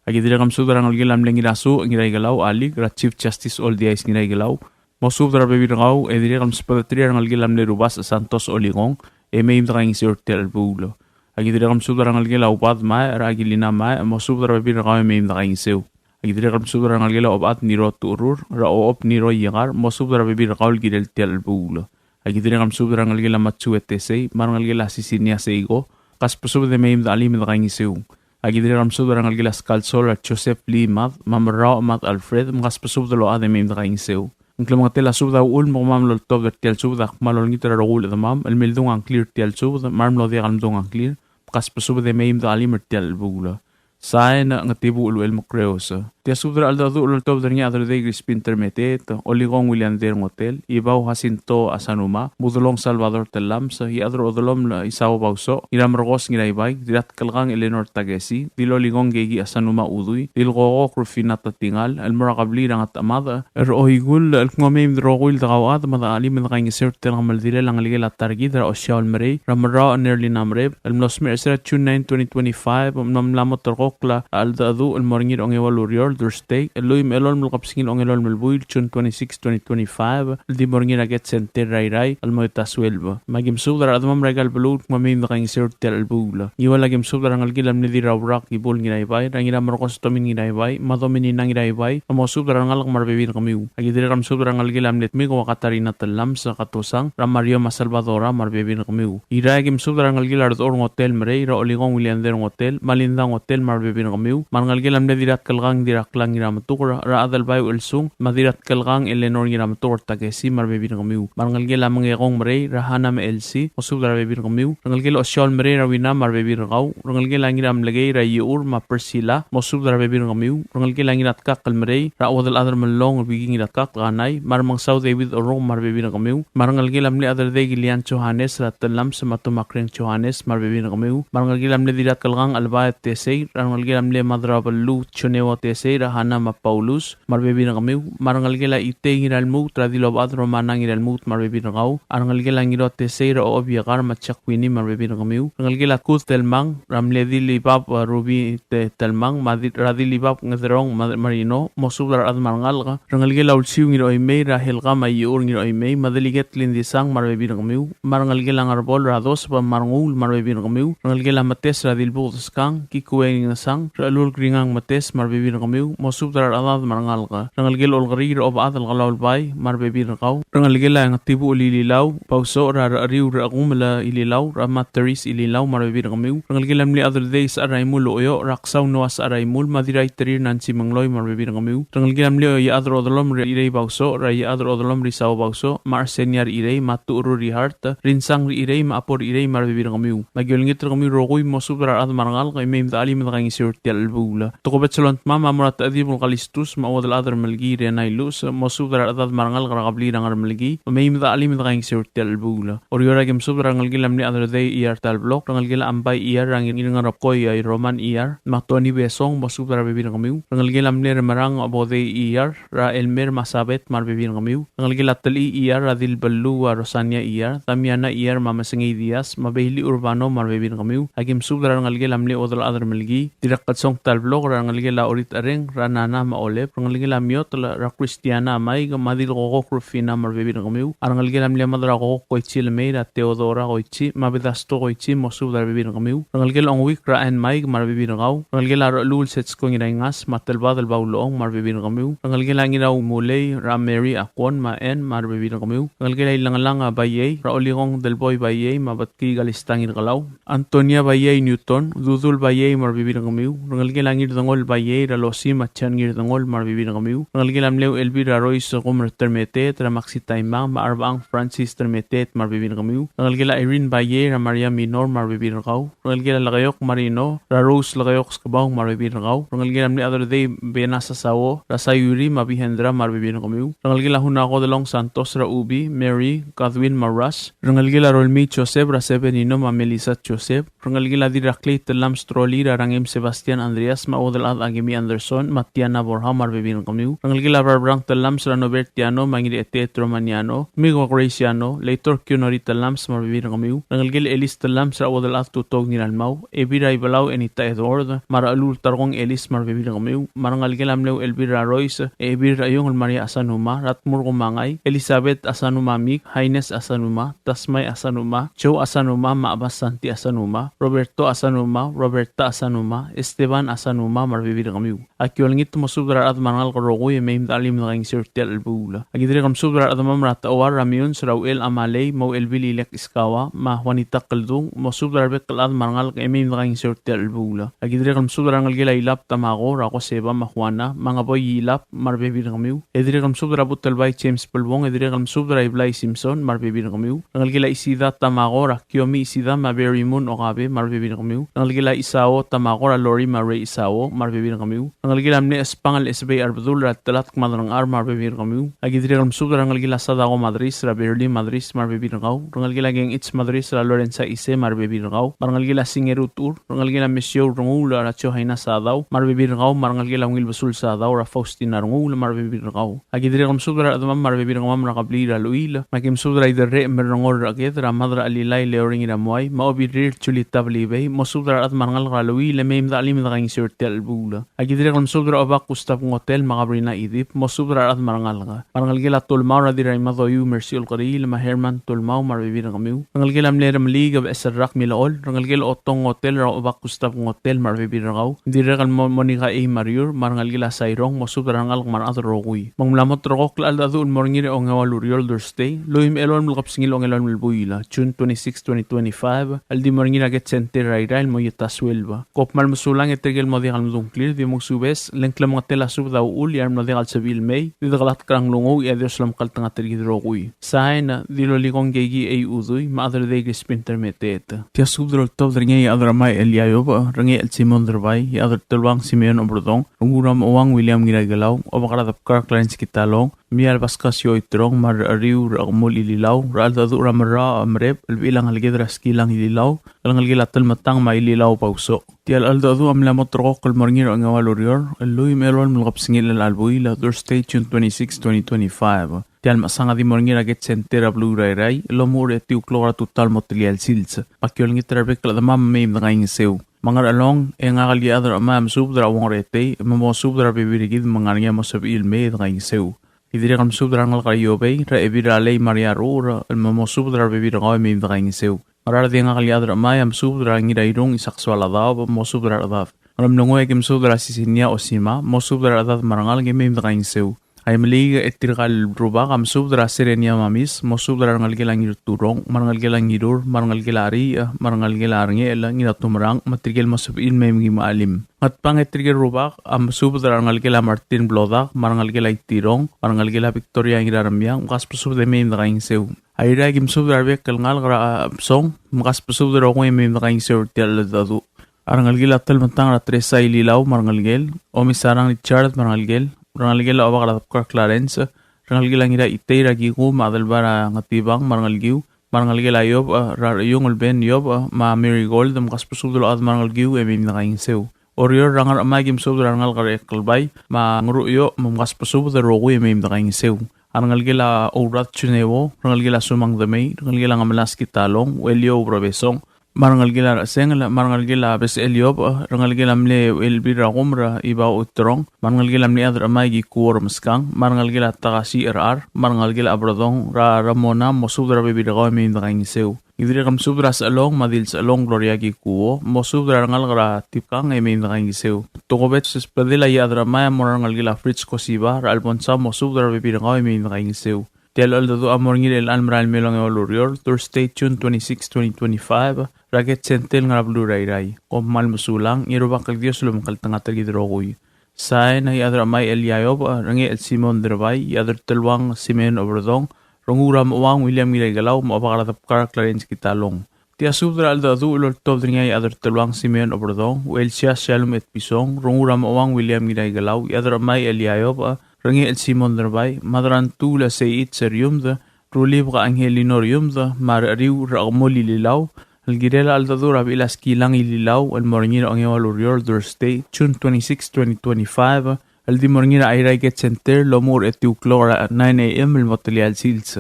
Aki dirrek el msubed er a rengelekel a mle Ngirasuch Ngiraikelau, Alik, er a Chief Justice Oldiais Ngiraikelau, mosubed er a rebebil er kau, e dirrek el msubedeterir a rengelekel a mle Rubasech Santos Olikong, e mei me dekaingeseu er tia el chelebuul. Aki dirrek el msubed er a rengelekel a Ubad Mae, er a Akilina Mae, mosubed er a rebebil er kau e mei me dekaingeseu. Aki dirrek el msubed er a rengelekel a Obechad Niro Tucherur, er a Ochob Niro Iekar, mosubed er a rebebil er kau el kirel tia el chelebuul. Aki dirrek el msubed er a rengelekel a Matsue Tesei, me a rengelekel a Sisinia Seiko, kasbesubed e mei me de chelim e dekaingeseu. Aki dirrek el msubed er a rengelekel a Skalsol er a Joseph Lee Mad, me a Merrau Mad Alfred, me kasbesubed el ochad e mei me dekaingeseu. Ng klemengetel a subed a uchul me kemam el oltobed er tia el subed a kmal olengit er a rokui el chedemam el mildung a ngklir er tia el subed, me a remlo diak el mdung a ngklir, me kasbesubed e mei me de chelim er tia el chelebuul. Sain, Ngetibuch Uchel Mekreos. Tia subed er a cheldecheduch el oltobed er ngii a Chederdei Crispin Termeteet, Olikong Williander Ngotel, Ibau Jacinto Asanuma, Mudelong Salvador Tellames, Iechad er a Odelomel Isao Bausoch, Ngiramerkos Ngiraibai, Dirratkelkang Eleanor Takesi, Dilolikong Keiki Asanuma Udui, Dilkokok Rufina Tatingal, el mo er a kebliil er a Ngetechemad, er a Oikull, el kmo mei me de rokui el dekauchad me de chelim e dekaingeseu er tia el kemeldilel a ngelekel a ta er kid er a Osiaol Merei, er a Merrau Nerlina Mereb, el mlo smecher er sera June nine, twenty twenty-five, me ng mla mo terrekokl a cheldecheduch el mo er ngii er a ongeua el ureor, Thursday, el lluich me a elolem el kebesengil a ongelolem el buil, June twenty-six, twenty twenty-five, el di mo er ngii er a Ked Center er a Irrai, el mo er a twelve. Me aki msubed er a rechedemam er aika el beluu el kmo mei me dekaingeseu er tia el chelebuul. Ngiual aki msubed er a rengelekel a mle Dirraurak Ibul Ngiraibai, er a Ngiramerkos Tomin Ngiraibai, me a Dominina Ngiraibai, me mosubed er a rengalek me a rebebil er kemiu. Aki dirrek el msubed er a rengelekel a mle Tmiko Katarina Tellames Katosang, er a Mario me a Salvadora me a rebebil er kemiu. Irrai aki msubed er a rengelekel a Redechor Ngotel Merei, er a Olikong Williander Ngotel, me a Linda Ngotel me a rebebil er kemiu, me a rengelekel a mle Dirratkelkang Dirraklang Ngirametuker, er a Adelbai Uchelsung, me a Dirratkelkang Eleanor Ngirametuker Takesi me a rebebil er kemiu, me a rengelekel a Mengekong Merei, er a Hana me a Elsie, mosubed er a rebebil er kemiu, rengelekel a Osiaol Merei, er a Wina me a rebebil er kau, rengelekel a Ngiramlekei, er a Iechur me a Priscilla, mosubed er a rebebil er kemiu, rengelekel a Ngiratkakl Merei, er a Uodelchad er a Mellong, Biki Ngiratkakl Kanai, me a Remengesau David Orong me a rebebil er kemiu, me a rengelekel a mle Chederdei Kilian Johannes, er a Tellames me a Tumakreng Johannes me a rebebil er kemiu, me a rengelekel a mle Dirratkelkang Albaet Tesei, er a rengelekel a mle Madrabeluu Joneo Tesei, er a Hana me a Paulus, me a rebebil er kemiu, me a rengelekel a Itei Ngiralmuut, er a Dilobechad Romana Ngiralmuut me a rebebil er kau, a rengelekel a Ngiro Tesei, er a Obiekar me a Jack Winnie me a rebebil er kemiu, rengelekel a Kud Telmang, er a mle Dilibab, eh, Ruby Te-, Telmang, me a Di-, er a Dilibab Ngederong me a Marino, mosubed er a rechad me a rengalek, rengelekel a Ulsiu Ngiroimei, er a Helga me a Iechur Ngiroimei, me a Deliket Lindisang me a rebebil er kemiu, me a rengelekel a Ngerbol, er a Doseb me a Renguul me a rebebil er kemiu, rengelekel a Metes, er a Dilbuk Deskang, Kikue Ngesang, er a Chelul Kringang Metes me a rebebil er kemiu, mosubed er a rechedad me a rengalek. Rengelekel Olkeriil, er a Obechad el Kelaulbai me a rebebil er kau, rengelekel a Ngetibuch Lililau Bausoch, er a Recheriu er a Kumel Ililau, er a Materis Ililau me a rebebil er kemiu, rengelekel a mle Chederdei Secharaimul Ochoch, er a Ksau Noah Secharaimul me a Dirraiterir Nancy Mengloi me a rebebil er kemiu, rengelekel a mle Iechad er a Odelom er a Irei Bausoch, er a Iechad er a Odelom er a Isao Bausoch, me a Arsenia er a Irei, me a Tucherur Ihart, Rinsang er a Irei, me a Apor er a Irei me a rebebil er kemiu. Me aki olengit er kemiu el rokui, mosubed er a rechad me a rengalek, e mei me de chelim e de kaingeseu er tia el chelebuul. Tokubets el ongtimam a mo er a Techedibel Kalistus me a Uodelchad er a Melkii Renai Luches, mosubed er a rechedad me a rengalek er a kebliil er a Ngermelkii, e mei me de chelim e de kaingeseu er tia el chelebuul. Oreor aki msubed er a rengelekel a mle Chederdei Iyar Talblok, rengelekel a Ambai Iyar, er a Ngir-, Ngirngerebkoi a Roman Iyar, me a Tony Besong, mosubed er a rebebil er kemiu, rengelekel a mle Remerang Bodei Iyar, er a Elmer me a Sabet me a rebebil er kemiu, rengelekel a Telii Iyar, er a Dilbeluu a Rosania Iyar, Damiana Iyar me a Mesengei Diaz, me a Beili Urbano me a rebebil er kemiu. Aki msubed er a rengelekel a mle Uodelchad er a Melkii, Dirraklsong Talblok, er a rengelekel a Orit Ereng, er a Nana me a Olep, rengelekel a Miotl, er a Christiana Maik, me a Dilkokok Rufina me a rebebil er kemiu, a rengelekel a mle Madrakokok Koichi Lemei, er a Theodora Koichi, me a Bedasto Koichi, mosubed er a rebebil er kemiu, rengelekel a Ongwik, er a Ann Maik me a rebebil er kau, rengelekel a Rechelul Setsko Ngiraingas, me a Telbadel Baulechong me a rebebil er kemiu, rengelekel a Ngirau Mulei, er a Mary Akwon me a Ann me a rebebil er kemiu, rengelekel a Ilengelang a Baiei, er a Olikong Delboi Baiei me a Betkii Kalista Ngirkelau, Antonia Baiei Newton, Dudul Baiei me a rebebil er kemiu, rengelekel a Ngirdengol Baiei, er a Losi me a John Ngirdengoll me a rebebil er kemiu. Rengelekel a mle Uchelbil er a Rois Kumer Termeteet, er a Maxi Taimang, me a Arbang Francis Termeteet me a rebebil er kemiu. Rengelekel a Irene Baye, er a Maria Minor me a rebebil er kau. Rengelekel a Lekeok Marino, er a Rose Lekeok Skebau me a rebebil er kau. Rengelekel a mle Chad er a Dei Bena Sasao, er a Sayuri me a Bihendra me a rebebil er kemiu. Rengelekel a Hunako Delong Santos, er a Ubi, Mary, Godwin me a Rush. Rengelekel a Rolmii Joseph, er a Sebenino me a Melissa Joseph. Rengelekel a Dirraklei Tellames Troli, er a Rangem Sebastian Andreas me a Uodelchad Akemi Anderson me a Tiana Borja me a rebebil er kemiu. Rengelekel a Barbrang Tellames, er a Nobertiano me a Ngirietet Romaniano, Migo Graciano, Leitor Kionori Tellames me a rebebil er kemiu. Rengelekel a Elis Tellames, er a Uodelchad Tutou Ngiralmau, Ebil er a Ibelau Enita Edward, me a Rechelul Tarkong Elis me a rebebil er kemiu. Me a rengelekel a mle Uchelbil er a Rois, Ebil er a Iungel Maria Asanuma, er a Tmur Kumangai, Elizabeth Asanuma Mik, Haines Asanuma, Tasmai Asanuma, Joe Asanuma, me a Abas Santi Asanuma, Roberto Asanuma, Roberta Asanuma, Esteban Asanuma, me a rebebil er kemiu. Aki olengit mosubed er a rechad me a rengalek el rokui e mei me de chelim e de kaingeseu er tia el chelebuul. Aki dirrek el mesubed er a rechedemam er a Techouar, er a Miuns, er a Uchel Amalei, me a Uchelbil Ilek Iskawa, me a Juanita Keldung, mosubed er a rebek el chad me a rengalek e mei me de kaingeseu er tia el chelebuul. Aki dirrek el mesubed er a rengelekel a Ilap Tamako, er a Koseba me a Juana, me a Ngeboi Ilap, me a rebebil er kemiu. E dirrek el mesubed er a Butelbai James Belbong, e dirrek el mesubed er a Iblai Simpson, me a rebebil er kemiu. Rengelekel a Isida Tamako, er a Kiomi Isida me a Berry Moon Okabe, me a rebebil er kemiu. Rengelekel a Isao Tamako, er a Lori me a Ray Isao, me a rebebil er kemiu. Rengelekel a mle Espangel Esebei Arbedul, er a Telatk Madrangchar, me a rebebil er kemiu. Aki dirrek el mesubed er a rengelekel a Sadako Madris, er a Berly Madris, me a rebebil er kau. Rengelekel a Kengich Madris, er a Lorenza Ise, me a rebebil er kau. Me a rengelekel a Singeru Tur, rengelekel a Mesiou Renguul, er a Johaina Sadau, me a rebebil er kau. Me a rengelekel a Ungil Besul Sadau, er a Faustina Renguul, me a rebebil er kau. Aki dirrek el mesubed er a rechedemam me a rebebil er kemam er a kebliil er a Leuil, me aki mesubed er a Iderrech me a Rengor er a Ked, er a Mad er a Chelilai Leoring er a Muai, me a Obirir Julita Belibei, mosubed er a rechad me a rengalek er a Leuil e mei me de chelim e de kaingeseu er tia el chelebuul. Aki dirrek el mesubed er a Obak Gustav Ngotel me a Kabrina Idip, mosubed er a rechad me a rengalek. Me a rengelekel a Tolmau er a Dirraimado Iu Mercy Olkeriil, me a Herman Tolmau me a rebebil er kemiu. Rengelekel a mle Remeliik Beches er a Rak Milechol, rengelekel a Otong Ngotel er a Obak Gustav Ngotel me a rebebil er kau. Dirrek el mo-, Monica A. Mariur, me a rengelekel a Sairong, mosubed er a rengalek me a rechad el rokui. Me ng mla mo ulterekokl a cheldecheduch el mo er ngii er a ongeua el ureor, Thursday, lluich me a elolem el kebesengil a ongelolem el buil, June twenty-six, twenty twenty-five, el di mo er ngii er a Ked Center er a Irrai el mo er a ta el sueleb. Kom kmal mesulang e tirke el mo diak el medung a ngklir, di mo subes, le ng klemengetel a subed a uchul, e a re mlo diak el sebechir el mei, di dekelatk er a nglunguuch, e a Dios lomekngeltengat er kid el rokui. Sain, Dilolikong Keiki Ei Udui, me a Chad er a Dei Crispin Termeteet. Tia subed el oltobed er ngii a Chad er a Mai Elia Iobech, Rengechel Simon Derbai, e a Chad er a Teluang Simeon Oberdong, Rengul er a Mechouang William Ngiraikelau, Obak er a Debkar Clarence Kitalong, Mial Pascasio Oiterong, me a Recheriu er a Kemul Ililau, er a cheldecheduch er a Merrau a Mereb, el bechil a ngeleked er a Skilang Ililau, el ngelekel a Telmetang me a Ililau Bausoch. Tia el cheldecheduch a mla mo ulterekokl el mo er ngii er a ongeua el ureor, el lluich me a elolem el kebesengil er a chelechal buil, Thursday, June twenty-six, twenty twenty-five. Tia el mechesang a di mo er ngii er a Ked Center er a beluu er a Irrai, el omuchel er a etiu el klok er a tutau el mo telia el sils. Me aki olengit er a rebek el chedemam e mei me de kaingeseu. Me a Ngerchelong, e ngak el Iechad er a Chemai a mesubed er a Uong er a Etei, me mosubed er a rebebil er kid me ng ngar er ngii a mo sebechir el mei e de kaingeseu. Ki dirrek el mesubed er a rengalek er a Iobei, er a Ebil er a Lei me a Riaruchel, el mo mosubed er a rebebil er kau e mei me de kaingeseu. Ngaraard, e ngak el Iechad er a Chemai a mesubed er a Ngirairung Isak Soaladaob, mosubed er a rechedad. Ngeremlengui, e ki mesubed er a Sisinia Osima, mosubed er a rechedad me a rengalek e mei me de kaingeseu. Aimeliik, e tirka el rubak a mesubed er a Serenia Mamis, mosubed er a rengelekel a Ngirturong, me a rengelekel a Ngirur, me a rengelekel a Riich, me a rengelekel a Rengechel Ngiratumerang, me tirke el mo sebechir el mei me ki mo chelim. Ngatpang, e tirke el rubak a mesubed er a rengelekel a Martin Blodak, me a rengelekel a Itirong, me a rengelekel a Victoria Ngiraremiang, mkasbesubed e mei me de kaingeseu. Airai, e ki mesubed er a rebek el ngalek er a Bsong, mkasbesubed el rokui e mei me de kaingeseu er tia el cheldecheduch. A rengelekel a Telmetang er a Teresa Ililau me a rengelekel, Omisarang Richard me a rengelekel, rengelekel a Obak er a Debkar Clarence, rengelekel a Ngiraitei er a Kiku me a Adelbai er a Ngetibang me a rengelekiu, me a rengelekel a Iobech, er a Rechiungel Ben Iobech, me a Mary Gold, mkasbesubed el ochad me a rengelekiu e mei me de kaingeseu. Oreor, er a Ngerchemai, e ki mesubed er a rengalek er a Ekelbai me a Ngeruchioch, me mkasbesubed el rokui e mei me de kaingeseu. A rengelekel a Ourad Juneuo, rengelekel a Sumang Demei, rengelekel a Ngemelas Kitalong, Uchelio Ubrabesong, me a rengelekel a Rechesengel, me a rengelekel a Besechel Iobech, rengelekel a mle Uchelbil er a Kumer Ibau Oiterong, me a rengelekel a mle Chad er a Chemai Kikuo Remeskang, me a rengelekel a Takasi Cherchar, me a rengelekel a Oberdong er a Ramona, mosubed er a rebebil er kau e mei me de kaingeseu. Ki dirrek el mesubed er a Sechelong me a Dilsechelong Gloria Kikuo, mosubed er a rengalek er a Tibkang e mei me de kaingeseu. Tokubets el sbedel a Iechad er a Chemai a mo er a rengelekel a Fritz Kosiba er a Chelbonsau, mosubed er a rebebil er kau e mei me de kaingeseu. Tia el cheldecheduch a mo er ngii er chelecha el merael mei el ongeua el ureor, Thursday, June twenty-six, twenty twenty-five, er a Ked Center el ngar er a beluu er a Irrai. Kom kmal mesulang, e a Rubak el Dios a lomekngeltengat er kid el rokui. Sain, a Iechad er a Chemai Elia Iobech, Rengechel Simon Derbai, Iechad er a Teluang Simeon Oberdong, Renguul er a Mechuang William Ngiraikelau, me a Obak er a Debkar Clarence Kitalong. Tia subed er a cheldecheduch el oltobed er ngii a Iechad er a Teluang Simeon Oberdong, Uchelsias Shalom Etpison, Renguul er a Mechuang William Ngiraikelau, Iechad er a Chemai Elia Iobech, Rengechel Simon Derbai, Mad er a Ngtuul a Seiit Seriumd, Rulibek a Angelino Riumd, me a Recheriu er a Chemul Ililau, el kirel a cheldecheduch er a bechil a Skilang Ililau, el mo er ngii er a ongeua el ureor, Thursday, June twenty-six, twenty twenty-five, el di mo er ngii er a Airai Ked Center, el omuchel er a etiu el klok er a nine A M el mo telia el sils.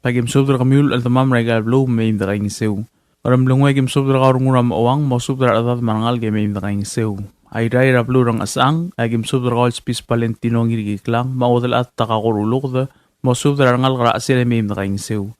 Aki msubed er kemiu el chedemam er aika el beluu me mei me dekaingeseu. Ngeremlengui, aki msubed er kau Renguul er a Mechuang, mosubed er a rechedad me a rengalek e mei me dekaingeseu. Airai er a beluu er a Ngchesechang, aki msubed er kau el Spis Valentino Ngirkiklang, me a Uodelchad Takako Ruluked, mosubed er a rengalek er a Chesel e mei me dekaingeseu.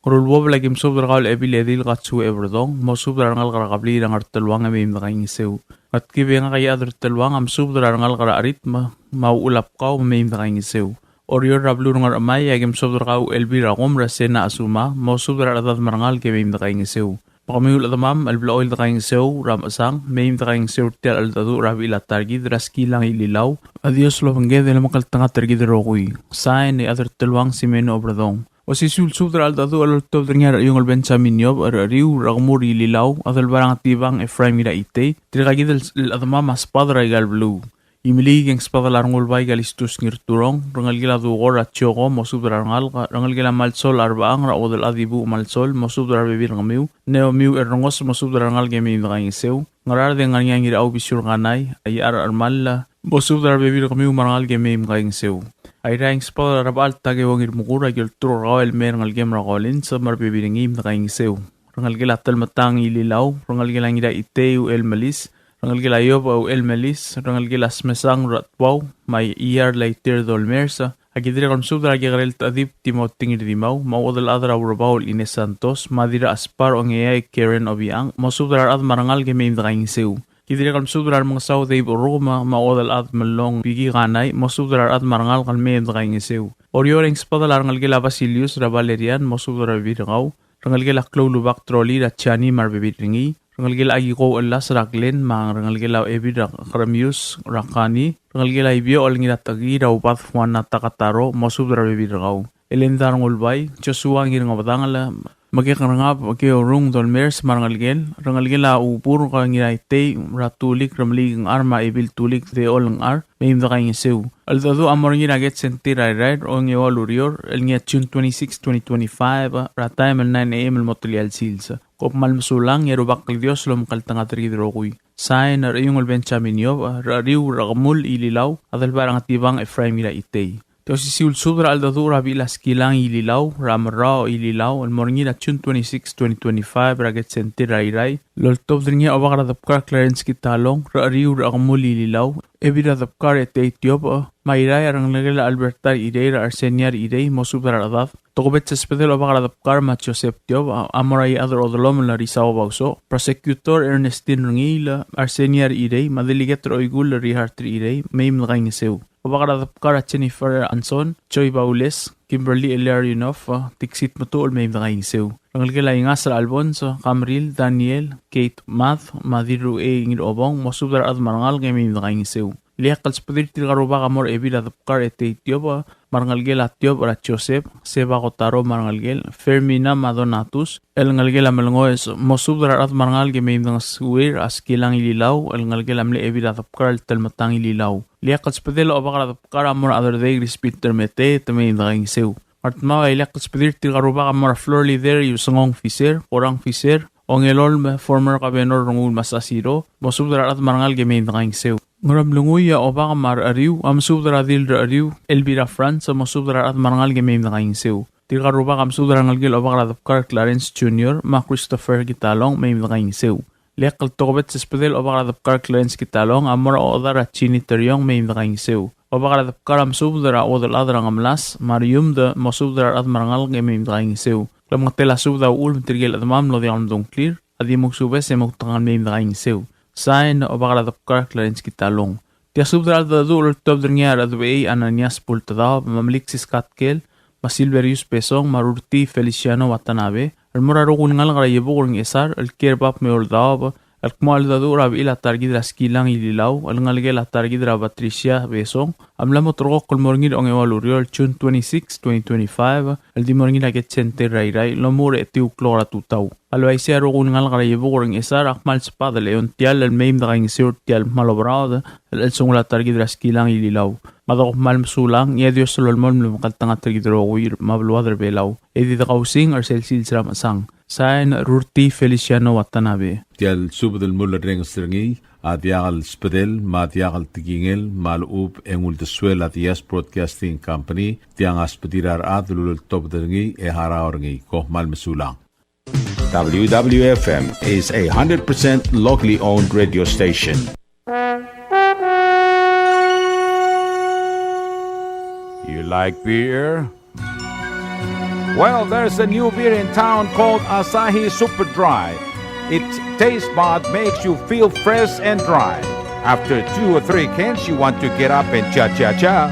Ngeruluobel, aki msubed er kau el Ebil Edil Katsue Eberdong, mosubed er a rengalek er a kebliil er a Ngerteluang e mei me dekaingeseu. Ngetkib e ngak a Iechad er a Teluang a msubed er a rengalek er a Cherit me a Uchul a Bkau me mei me dekaingeseu. Oreor er a beluu er a Ngerchemai, aki msubed er kau Elbir a Kom er a Sena Asuma, mosubed er a rechedad me a rengalek e mei me dekaingeseu. Me kemiu el chedemam el blechoel dekaingeseu er a Mechesang, mei me dekaingeseu er tia el cheldecheduch er a bechil a ta er kid er a Skilang Ililau. A Dios lobengked e lomekngeltengat er kid el rokui. Sain, Iechad er a Teluang Simeon Oberdong. Osisiu el subed er a cheldecheduch el oltobed er ngii a Rechiungl Benjamin Iobech, Recheriu er a Chemul Ililau, Adelbai er a Ngetibang Ephraim Ngiraitei, tirka kid el chedemam a sbadel er aika el beluu. Imeliik e ng sbadel a Rengulbai Kalistus Ngirturong, rengelekel a Dukor er a Tioko, mosubed er a rengalek, rengelekel a Malsol a Rebechang er a Uodelchad Ibuuch Malsol, mosubed er a rebebil er kemiu, Neomiu Errengos, mosubed er a rengalek e mei me dekaingeseu. Ngaraard e ng ngar er ngii a Ngirachau Bisiu er Kanai, a Iechar Chermall, mosubed er a rebebil er kemiu me a rengalek e mei me dekaingeseu. Airai e ng sbadel a Rebechall Takeo Ngirmekur, a ki olturk er kau el mei er a rengelekem er a Collins, me a rebebil er ngii me dekaingeseu. Rengelekel a Telmetang Ililau, rengelekel a Ngiraitei Uchel Melis, rengelekel a Iobech Uchel Melis, rengelekel a Smesang Ratbau, me a Iar Laiter Dolmers, a ki dirrek el msubed er a Kekerel Techedib Timothy Ngirdimau, me a Uodelchad er a Urebau el Ines Santos, me a Dirrachespar Ongeai Karen Obichang, mosubed er a rechad me a rengalek e mei me dekaingeseu. Ki dirrek el msubed er a Remengesau Dave Orrukem, me a Uodelchad Melong Biki Kanai, mosubed er a rechad me a rengalek el mei me dekaingeseu. Oreor e ng sbadel a rengelekel a Basilius er a Valerian, mosubed er a rebebil er kau. Rengelekel a Kloulubak Troli er a Jani me a rebebil er ngii. Rengelekel a Akiko Ellas er a Glenn, me a rengelekel a Ebil er a Keremius er a Kani. Rengelekel a Ibiochel Ngiratekii er a Ubad Fuana Takataro, mosubed er a rebebil er kau. Elenda Rengulbai, Joshua Ngirngebedangel, Mekek Rengab, Keorung Dolmers me a rengelekel, rengelekel a Ubur Ngiraitei er a Tulik Remeliik Ngchar me a Ebil Tulik Deol Ngchar, mei me dekaingeseu. Cheldecheduch a mo er ngii er a Ked Center er a Irrai er a ongeua el ureor, el ngii a June twenty-six, twenty twenty-five, er a taem el nine A M el mo telia el sils. Kom kmal mesulang, e a Rubak el Dios lomekngeltengat er kid el rokui. Sain, Rechiungl Benjamin Iobech, Recheriu er a Chemul Ililau, Adelbai er a Ngetibang Ephraim Ngiraitei. Te osisiu el subed er a cheldecheduch er a bechil a Skilang Ililau, er a Merrao Ililau, el mo er ngii er a June twenty-six, twenty twenty-five, er a Ked Center er a Irrai, el oltobed er ngii a Obak er a Debkar Clarence Kitalong, Recheriu er a Chemul Ililau, Ebil er a Debkar Etei Tiobech, me a Irrai a rengelekel a Alberta Irei er a Arsenia Irei, mosubed er a rechedad. Tokubets el sbedel Obak er a Debkar me a Joseph Tiobech a mo er a Iechad er a Odelomel Risao Bauso, Prosecutor Ernestine Rengiil, Arsenia Irei, me a Delegate er a Oikull Richard Irei, mei me dekaingeseu. Obak er a Debkar a Jennifer Anson, Joy Baules, Kimberly Illarionov, Dixit Metuchel, mei me dekaingeseu. Rengelekel a Ingas er a Alfonso, Kamril, Daniel, Kate Mad, me a Dirruchei Ngirobong, mosubed er a rechad me a rengalek e mei me dekaingeseu. Ileakl el sbedir tirka el rubak a mo er a Ebil er a Debkar Etei Tiobech, me a rengelekel a Tiobech er a Joseph, Seba Kotaro me a rengelekel, Fermina me a Donatus, el ngelekel a Melengoes, mosubed er a rechad me a rengalek e mei me dengesuir a Skilang Ililau, el ngelekel a mle Ebil er a Debkar el Telmetang Ililau. Ileakl el sbedel a Obak er a Debkar a mo er a Chederdei Chris Peter Mete, te mei me dekaingeseu. Ngardmau a ileakl el sbedir tirka el rubak a mo er a floor leader Iusengong Fisher, Korang Fisher, Ongelolem, former Governor Rengul Masasiro, mosubed er a rechad me a rengalek e mei me dekaingeseu. Ngeremlengui a Obak me a Recheriu a mesubed er a Dil Recheriu, Elvira Franz, mosubed er a rechad me a rengalek e mei me dekaingeseu. Tirka el rubak a mesubed er a rengelekel Obak er a Debkar Clarence Junior me a Christopher Kitalong, mei me dekaingeseu. Ileakl el tokubets el sbedel Obak er a Debkar Clarence Kitalong a mo er a ochedal er a Jeannie Teriong, mei me dekaingeseu. Obak er a Debkar a mesubed er a Uodelchad er a Ngemelas me a Riumd, mosubed er a rechad me a rengalek e mei me dekaingeseu. Klemengetel a subed a uchul me tirke el chedemam el mlo diak lemdung a ngklir a di mousubes e moutekangel mei me dekaingeseu. Sain, Obak er a Debkar Clarence Kitalong. Tia subed er a cheldecheduch el oltobed er ngii a Rechedebechei Ananias Bultedaob, me a Meliksis Katkel, me a Silverius Besong, me a Rurtii Feliciano Watanabe, el mo er a rokui el ngalek er a Iebukel er a Ngchesar el kiei er a bab me a eou el daob, El kmo a cheldecheduch er a bechil a ta er kid er a Skilang Ililau, el ngelekel a ta er kid er a Patricia Besong, a mla mo ulterekokl el mo er ngii er a ongeua el ureor, June twenty-six, twenty twenty-five, el di mo er ngii er a Ked Center er a Irrai, el omuchel er a etiu el klok er a tutau. A le uaisei a rokui el ngalek er a Iebukel er a Ngchesar a kmal sbadel e ontiall el mei me dekaingeseu er tial kmal oberaod el chelsengul a ta er kid er a Skilang Ililau. Me a dekmo kmal mesulang, e a Dios a lolemolem el omekngeltengat er kid el rokui me a beluad er a Belau. E di dekausing er sel sils er a mechesang. Sain, Rurtii Feliciano Watanabe. Tial subed el mulerrenges er ngii a diak el sbedel me a diak el tekingel me a lechub e ng uldesuel a Diaz Broadcasting Company, tiang a sbedir a rechad el uleltobed er ngii e harau er ngii. Kom kmal mesulang. W W F M is a hundred percent locally owned radio station. You like beer? Well, there's a new beer in town called Asahi Super Dry. Its taste bud makes you feel fresh and dry. After two or three cans, you want to get up and cha-cha-cha.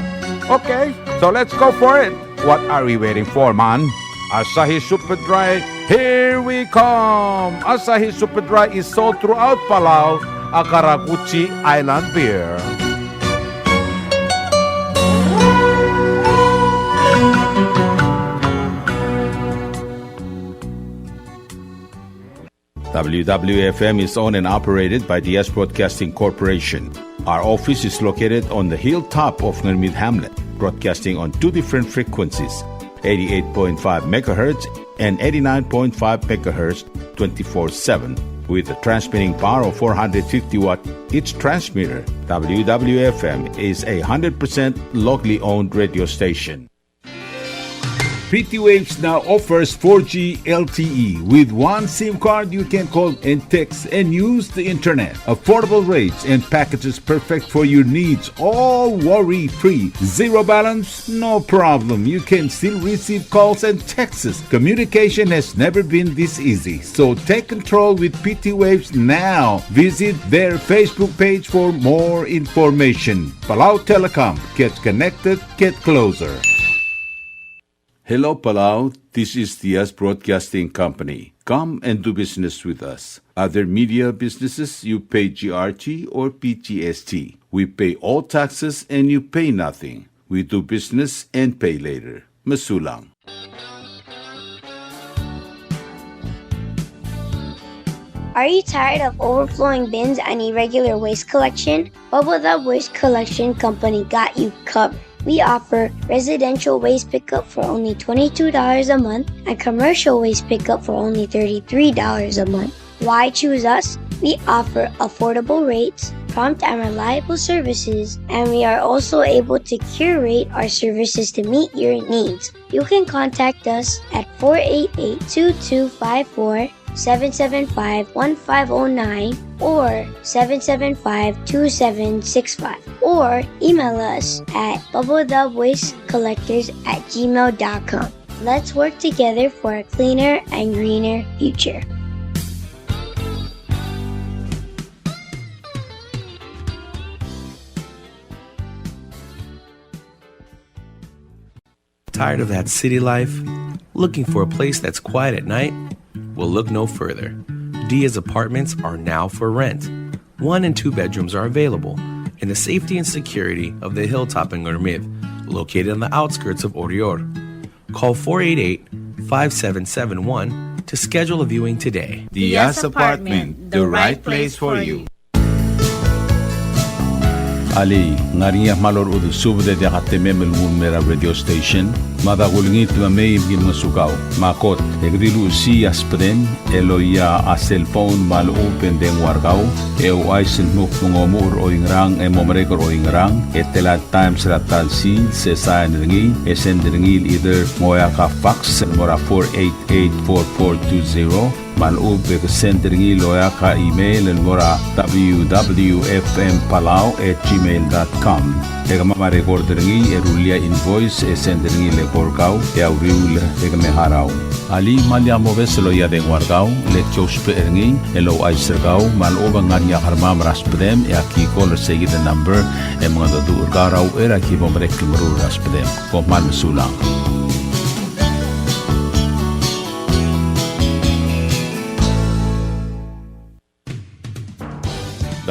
Okay, so let's go for it. What are we waiting for, man? Asahi Super Dry, here we come! Asahi Super Dry is sold throughout Palau, a karakuchi island beer. W W F M is owned and operated by Diaz Broadcasting Corporation. Our office is located on the hilltop of Ngermid Hamlet, broadcasting on two different frequencies, eighty-eight point five megahertz and eighty-nine point five megahertz, twenty-four seven, with a transmitting power of four hundred fifty watt each transmitter. W W F M is a hundred percent locally owned radio station. P T Waves now offers four G L T E. With one SIM card, you can call and text and use the internet. Affordable rates and packages perfect for your needs, all worry-free. Zero balance? No problem. You can still receive calls and texts. Communication has never been this easy. So take control with P T Waves now. Visit their Facebook page for more information. Palau Telecom. Get connected. Get closer. Hello, Palau. This is Diaz Broadcasting Company. Come and do business with us. Other media businesses, you pay G R T or P G S T. We pay all taxes and you pay nothing. We do business and pay later. Mesulang. Are you tired of overflowing bins and irregular waste collection? Bubble Dub Waste Collection Company got you covered. We offer residential waste pickup for only twenty-two dollars a month and commercial waste pickup for only thirty-three dollars a month. Why choose us? We offer affordable rates, prompt and reliable services, and we are also able to curate our services to meet your needs. You can contact us at four eight eight, two two five four, seven seven five, one five oh nine or seven seven five, two seven six five, or email us at bubble dub waste collectors at gmail dot com. Let's work together for a cleaner and greener future. Tired of that city life? Looking for a place that's quiet at night? Well, look no further. Diaz Apartments are now for rent. One and two bedrooms are available in the safety and security of the hilltop in Ngermid, located on the outskirts of Oreor. Call four eight eight, five seven seven one to schedule a viewing today. Diaz Apartment, the right place for you. Alii, ng ngar er ngii a kmal orechudel subed e diak a temem el nguu el mei er a radio station? Mada kulengit me mei me ki mngesukau. Me a kot, e ke di luchesii a subedem el oia a cellphone me a lechub e ng dengua er kau, e ouchais el dmu kmo ng omuchel er oingerang e mo merek er oingerang, e tela el times er a ta el sils, e sain er ngii, e send er ngii el either ng oeak a fax el mo er a four eight eight four four two zero, me a lechub e ke send er ngii el oeak a email el mo er a W W F M Palau at gmail dot com. E kemam a record er ngii e rullii a invoice e send er ngii el eko er kau e a uriul e ke me harau. Alii, me lak mobes el oia dengua er kau, le ki ousbech er ngii el ouchais er kau me a lechub e ng ngar er ngii a kermam er a subedem e aki call er seikid el number e mengedecheduch er kau er a uchei er a ki bo merek el meruul er a subedem. Kom kmal mesulang.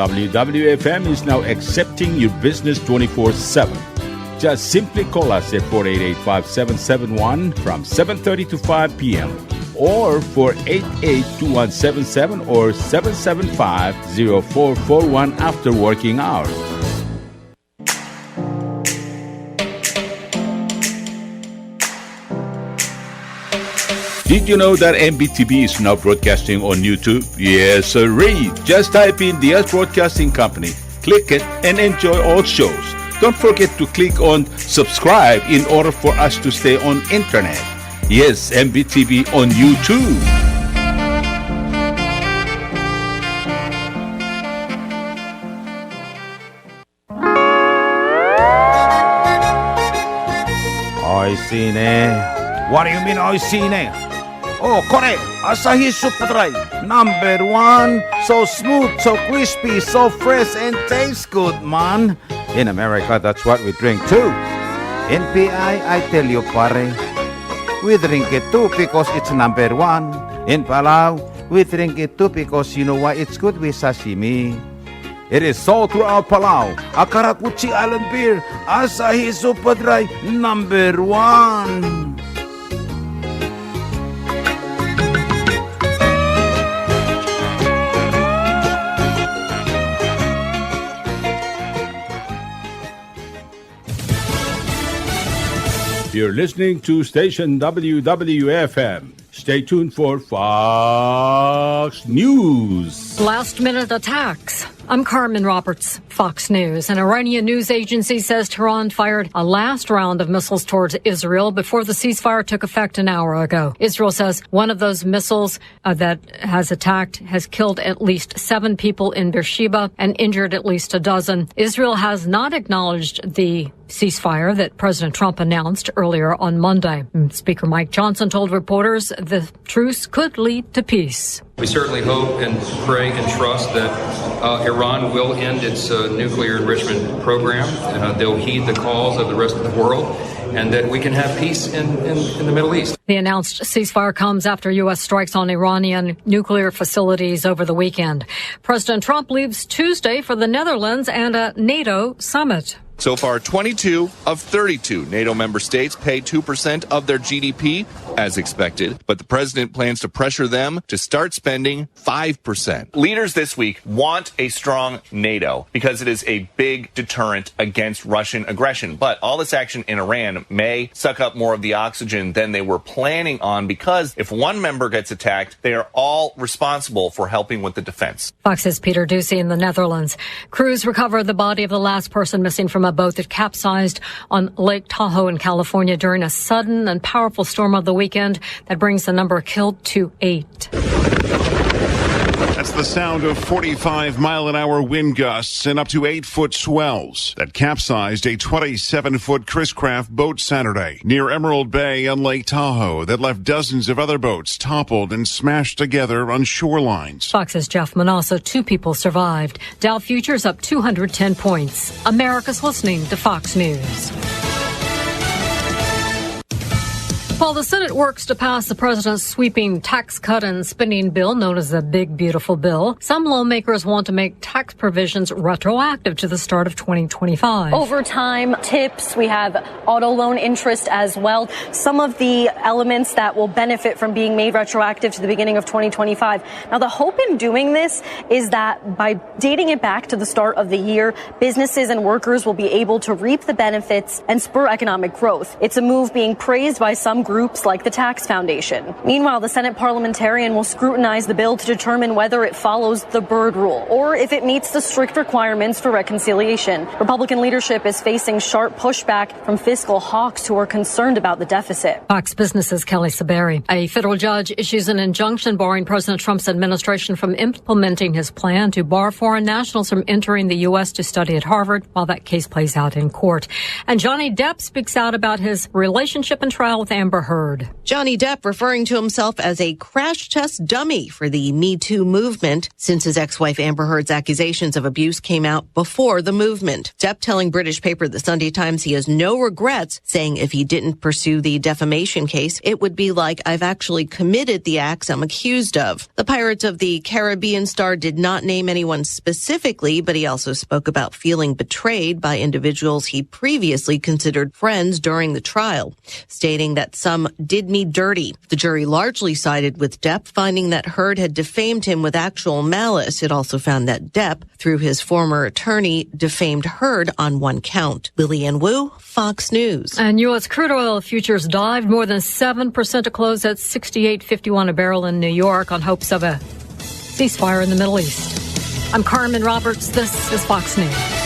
W W F M is now accepting your business twenty-four seven. Just simply call us at four eight eight, five seven seven one from seven thirty to five p m, or four eight eight, two one seven seven or seven seven five, zero four four one after working hours. Did you know that M B T V is now broadcasting on YouTube? Yes, sirree. Just type in Diaz Broadcasting Company, click it, and enjoy all shows. Don't forget to click on subscribe in order for us to stay on internet. Yes, M B T V on YouTube. Oishii ne. What do you mean, oishii ne? Oh, kore, Asahi Super Dry, number one. So smooth, so crispy, so fresh, and tastes good, man. In America, that's what we drink too. In P I, I tell you, pare, we drink it too because it's number one. In Palau, we drink it too because you know why? It's good with sashimi. It is sold throughout Palau. A karakuchi island beer, Asahi Super Dry, number one. You're listening to station W W F M. Stay tuned for Fox News. Last minute attacks. I'm Carmen Roberts, Fox News. An Iranian news agency says Tehran fired a last round of missiles towards Israel before the ceasefire took effect an hour ago. Israel says one of those missiles, uh, that has attacked has killed at least seven people in Beersheba and injured at least a dozen. Israel has not acknowledged the ceasefire that President Trump announced earlier on Monday. Speaker Mike Johnson told reporters the truce could lead to peace. We certainly hope and pray and trust that, uh, Iran will end its, uh, nuclear enrichment program, and, uh, they'll heed the calls of the rest of the world, and that we can have peace in, in, in the Middle East. The announced ceasefire comes after U S strikes on Iranian nuclear facilities over the weekend. President Trump leaves Tuesday for the Netherlands and a NATO summit. So far, twenty-two of thirty-two NATO member states pay two percent of their G D P, as expected, but the president plans to pressure them to start spending five percent. Leaders this week want a strong NATO because it is a big deterrent against Russian aggression. But all this action in Iran may suck up more of the oxygen than they were planning on, because if one member gets attacked, they are all responsible for helping with the defense. Fox's Peter Doocy in the Netherlands. Crews recovered the body of the last person missing from a boat that capsized on Lake Tahoe in California during a sudden and powerful storm of the weekend that brings the number killed to eight. That's the sound of forty-five mile an hour wind gusts and up to eight foot swells that capsized a twenty-seven foot Chris-Craft boat Saturday near Emerald Bay on Lake Tahoe that left dozens of other boats toppled and smashed together on shorelines. Fox's Jeff Monosso. Two people survived. Dow futures up two hundred ten points. America's listening to Fox News. While the Senate works to pass the president's sweeping tax cut and spending bill, known as the Big Beautiful Bill, some lawmakers want to make tax provisions retroactive to the start of twenty twenty-five. Overtime, tips, we have auto loan interest as well. Some of the elements that will benefit from being made retroactive to the beginning of twenty twenty-five. Now, the hope in doing this is that by dating it back to the start of the year, businesses and workers will be able to reap the benefits and spur economic growth. It's a move being praised by some groups like the Tax Foundation. Meanwhile, the Senate parliamentarian will scrutinize the bill to determine whether it follows the Byrd rule or if it meets the strict requirements for reconciliation. Republican leadership is facing sharp pushback from fiscal hawks who are concerned about the deficit. Fox Business's Kelly Saberi. A federal judge issues an injunction barring President Trump's administration from implementing his plan to bar foreign nationals from entering the U S to study at Harvard while that case plays out in court. And Johnny Depp speaks out about his relationship and trial with Amber Heard. Johnny Depp referring to himself as a crash test dummy for the Me Too movement, since his ex-wife Amber Heard's accusations of abuse came out before the movement. Depp telling British paper The Sunday Times he has no regrets, saying if he didn't pursue the defamation case, it would be like I've actually committed the acts I'm accused of. The Pirates of the Caribbean star did not name anyone specifically, but he also spoke about feeling betrayed by individuals he previously considered friends during the trial, stating that some did me dirty. The jury largely sided with Depp, finding that Heard had defamed him with actual malice. It also found that Depp, through his former attorney, defamed Heard on one count. Lillian Wu, Fox News. And U S crude oil futures dived more than seven percent to close at sixty-eight fifty-one a barrel in New York on hopes of a ceasefire in the Middle East. I'm Carmen Roberts. This is Fox News.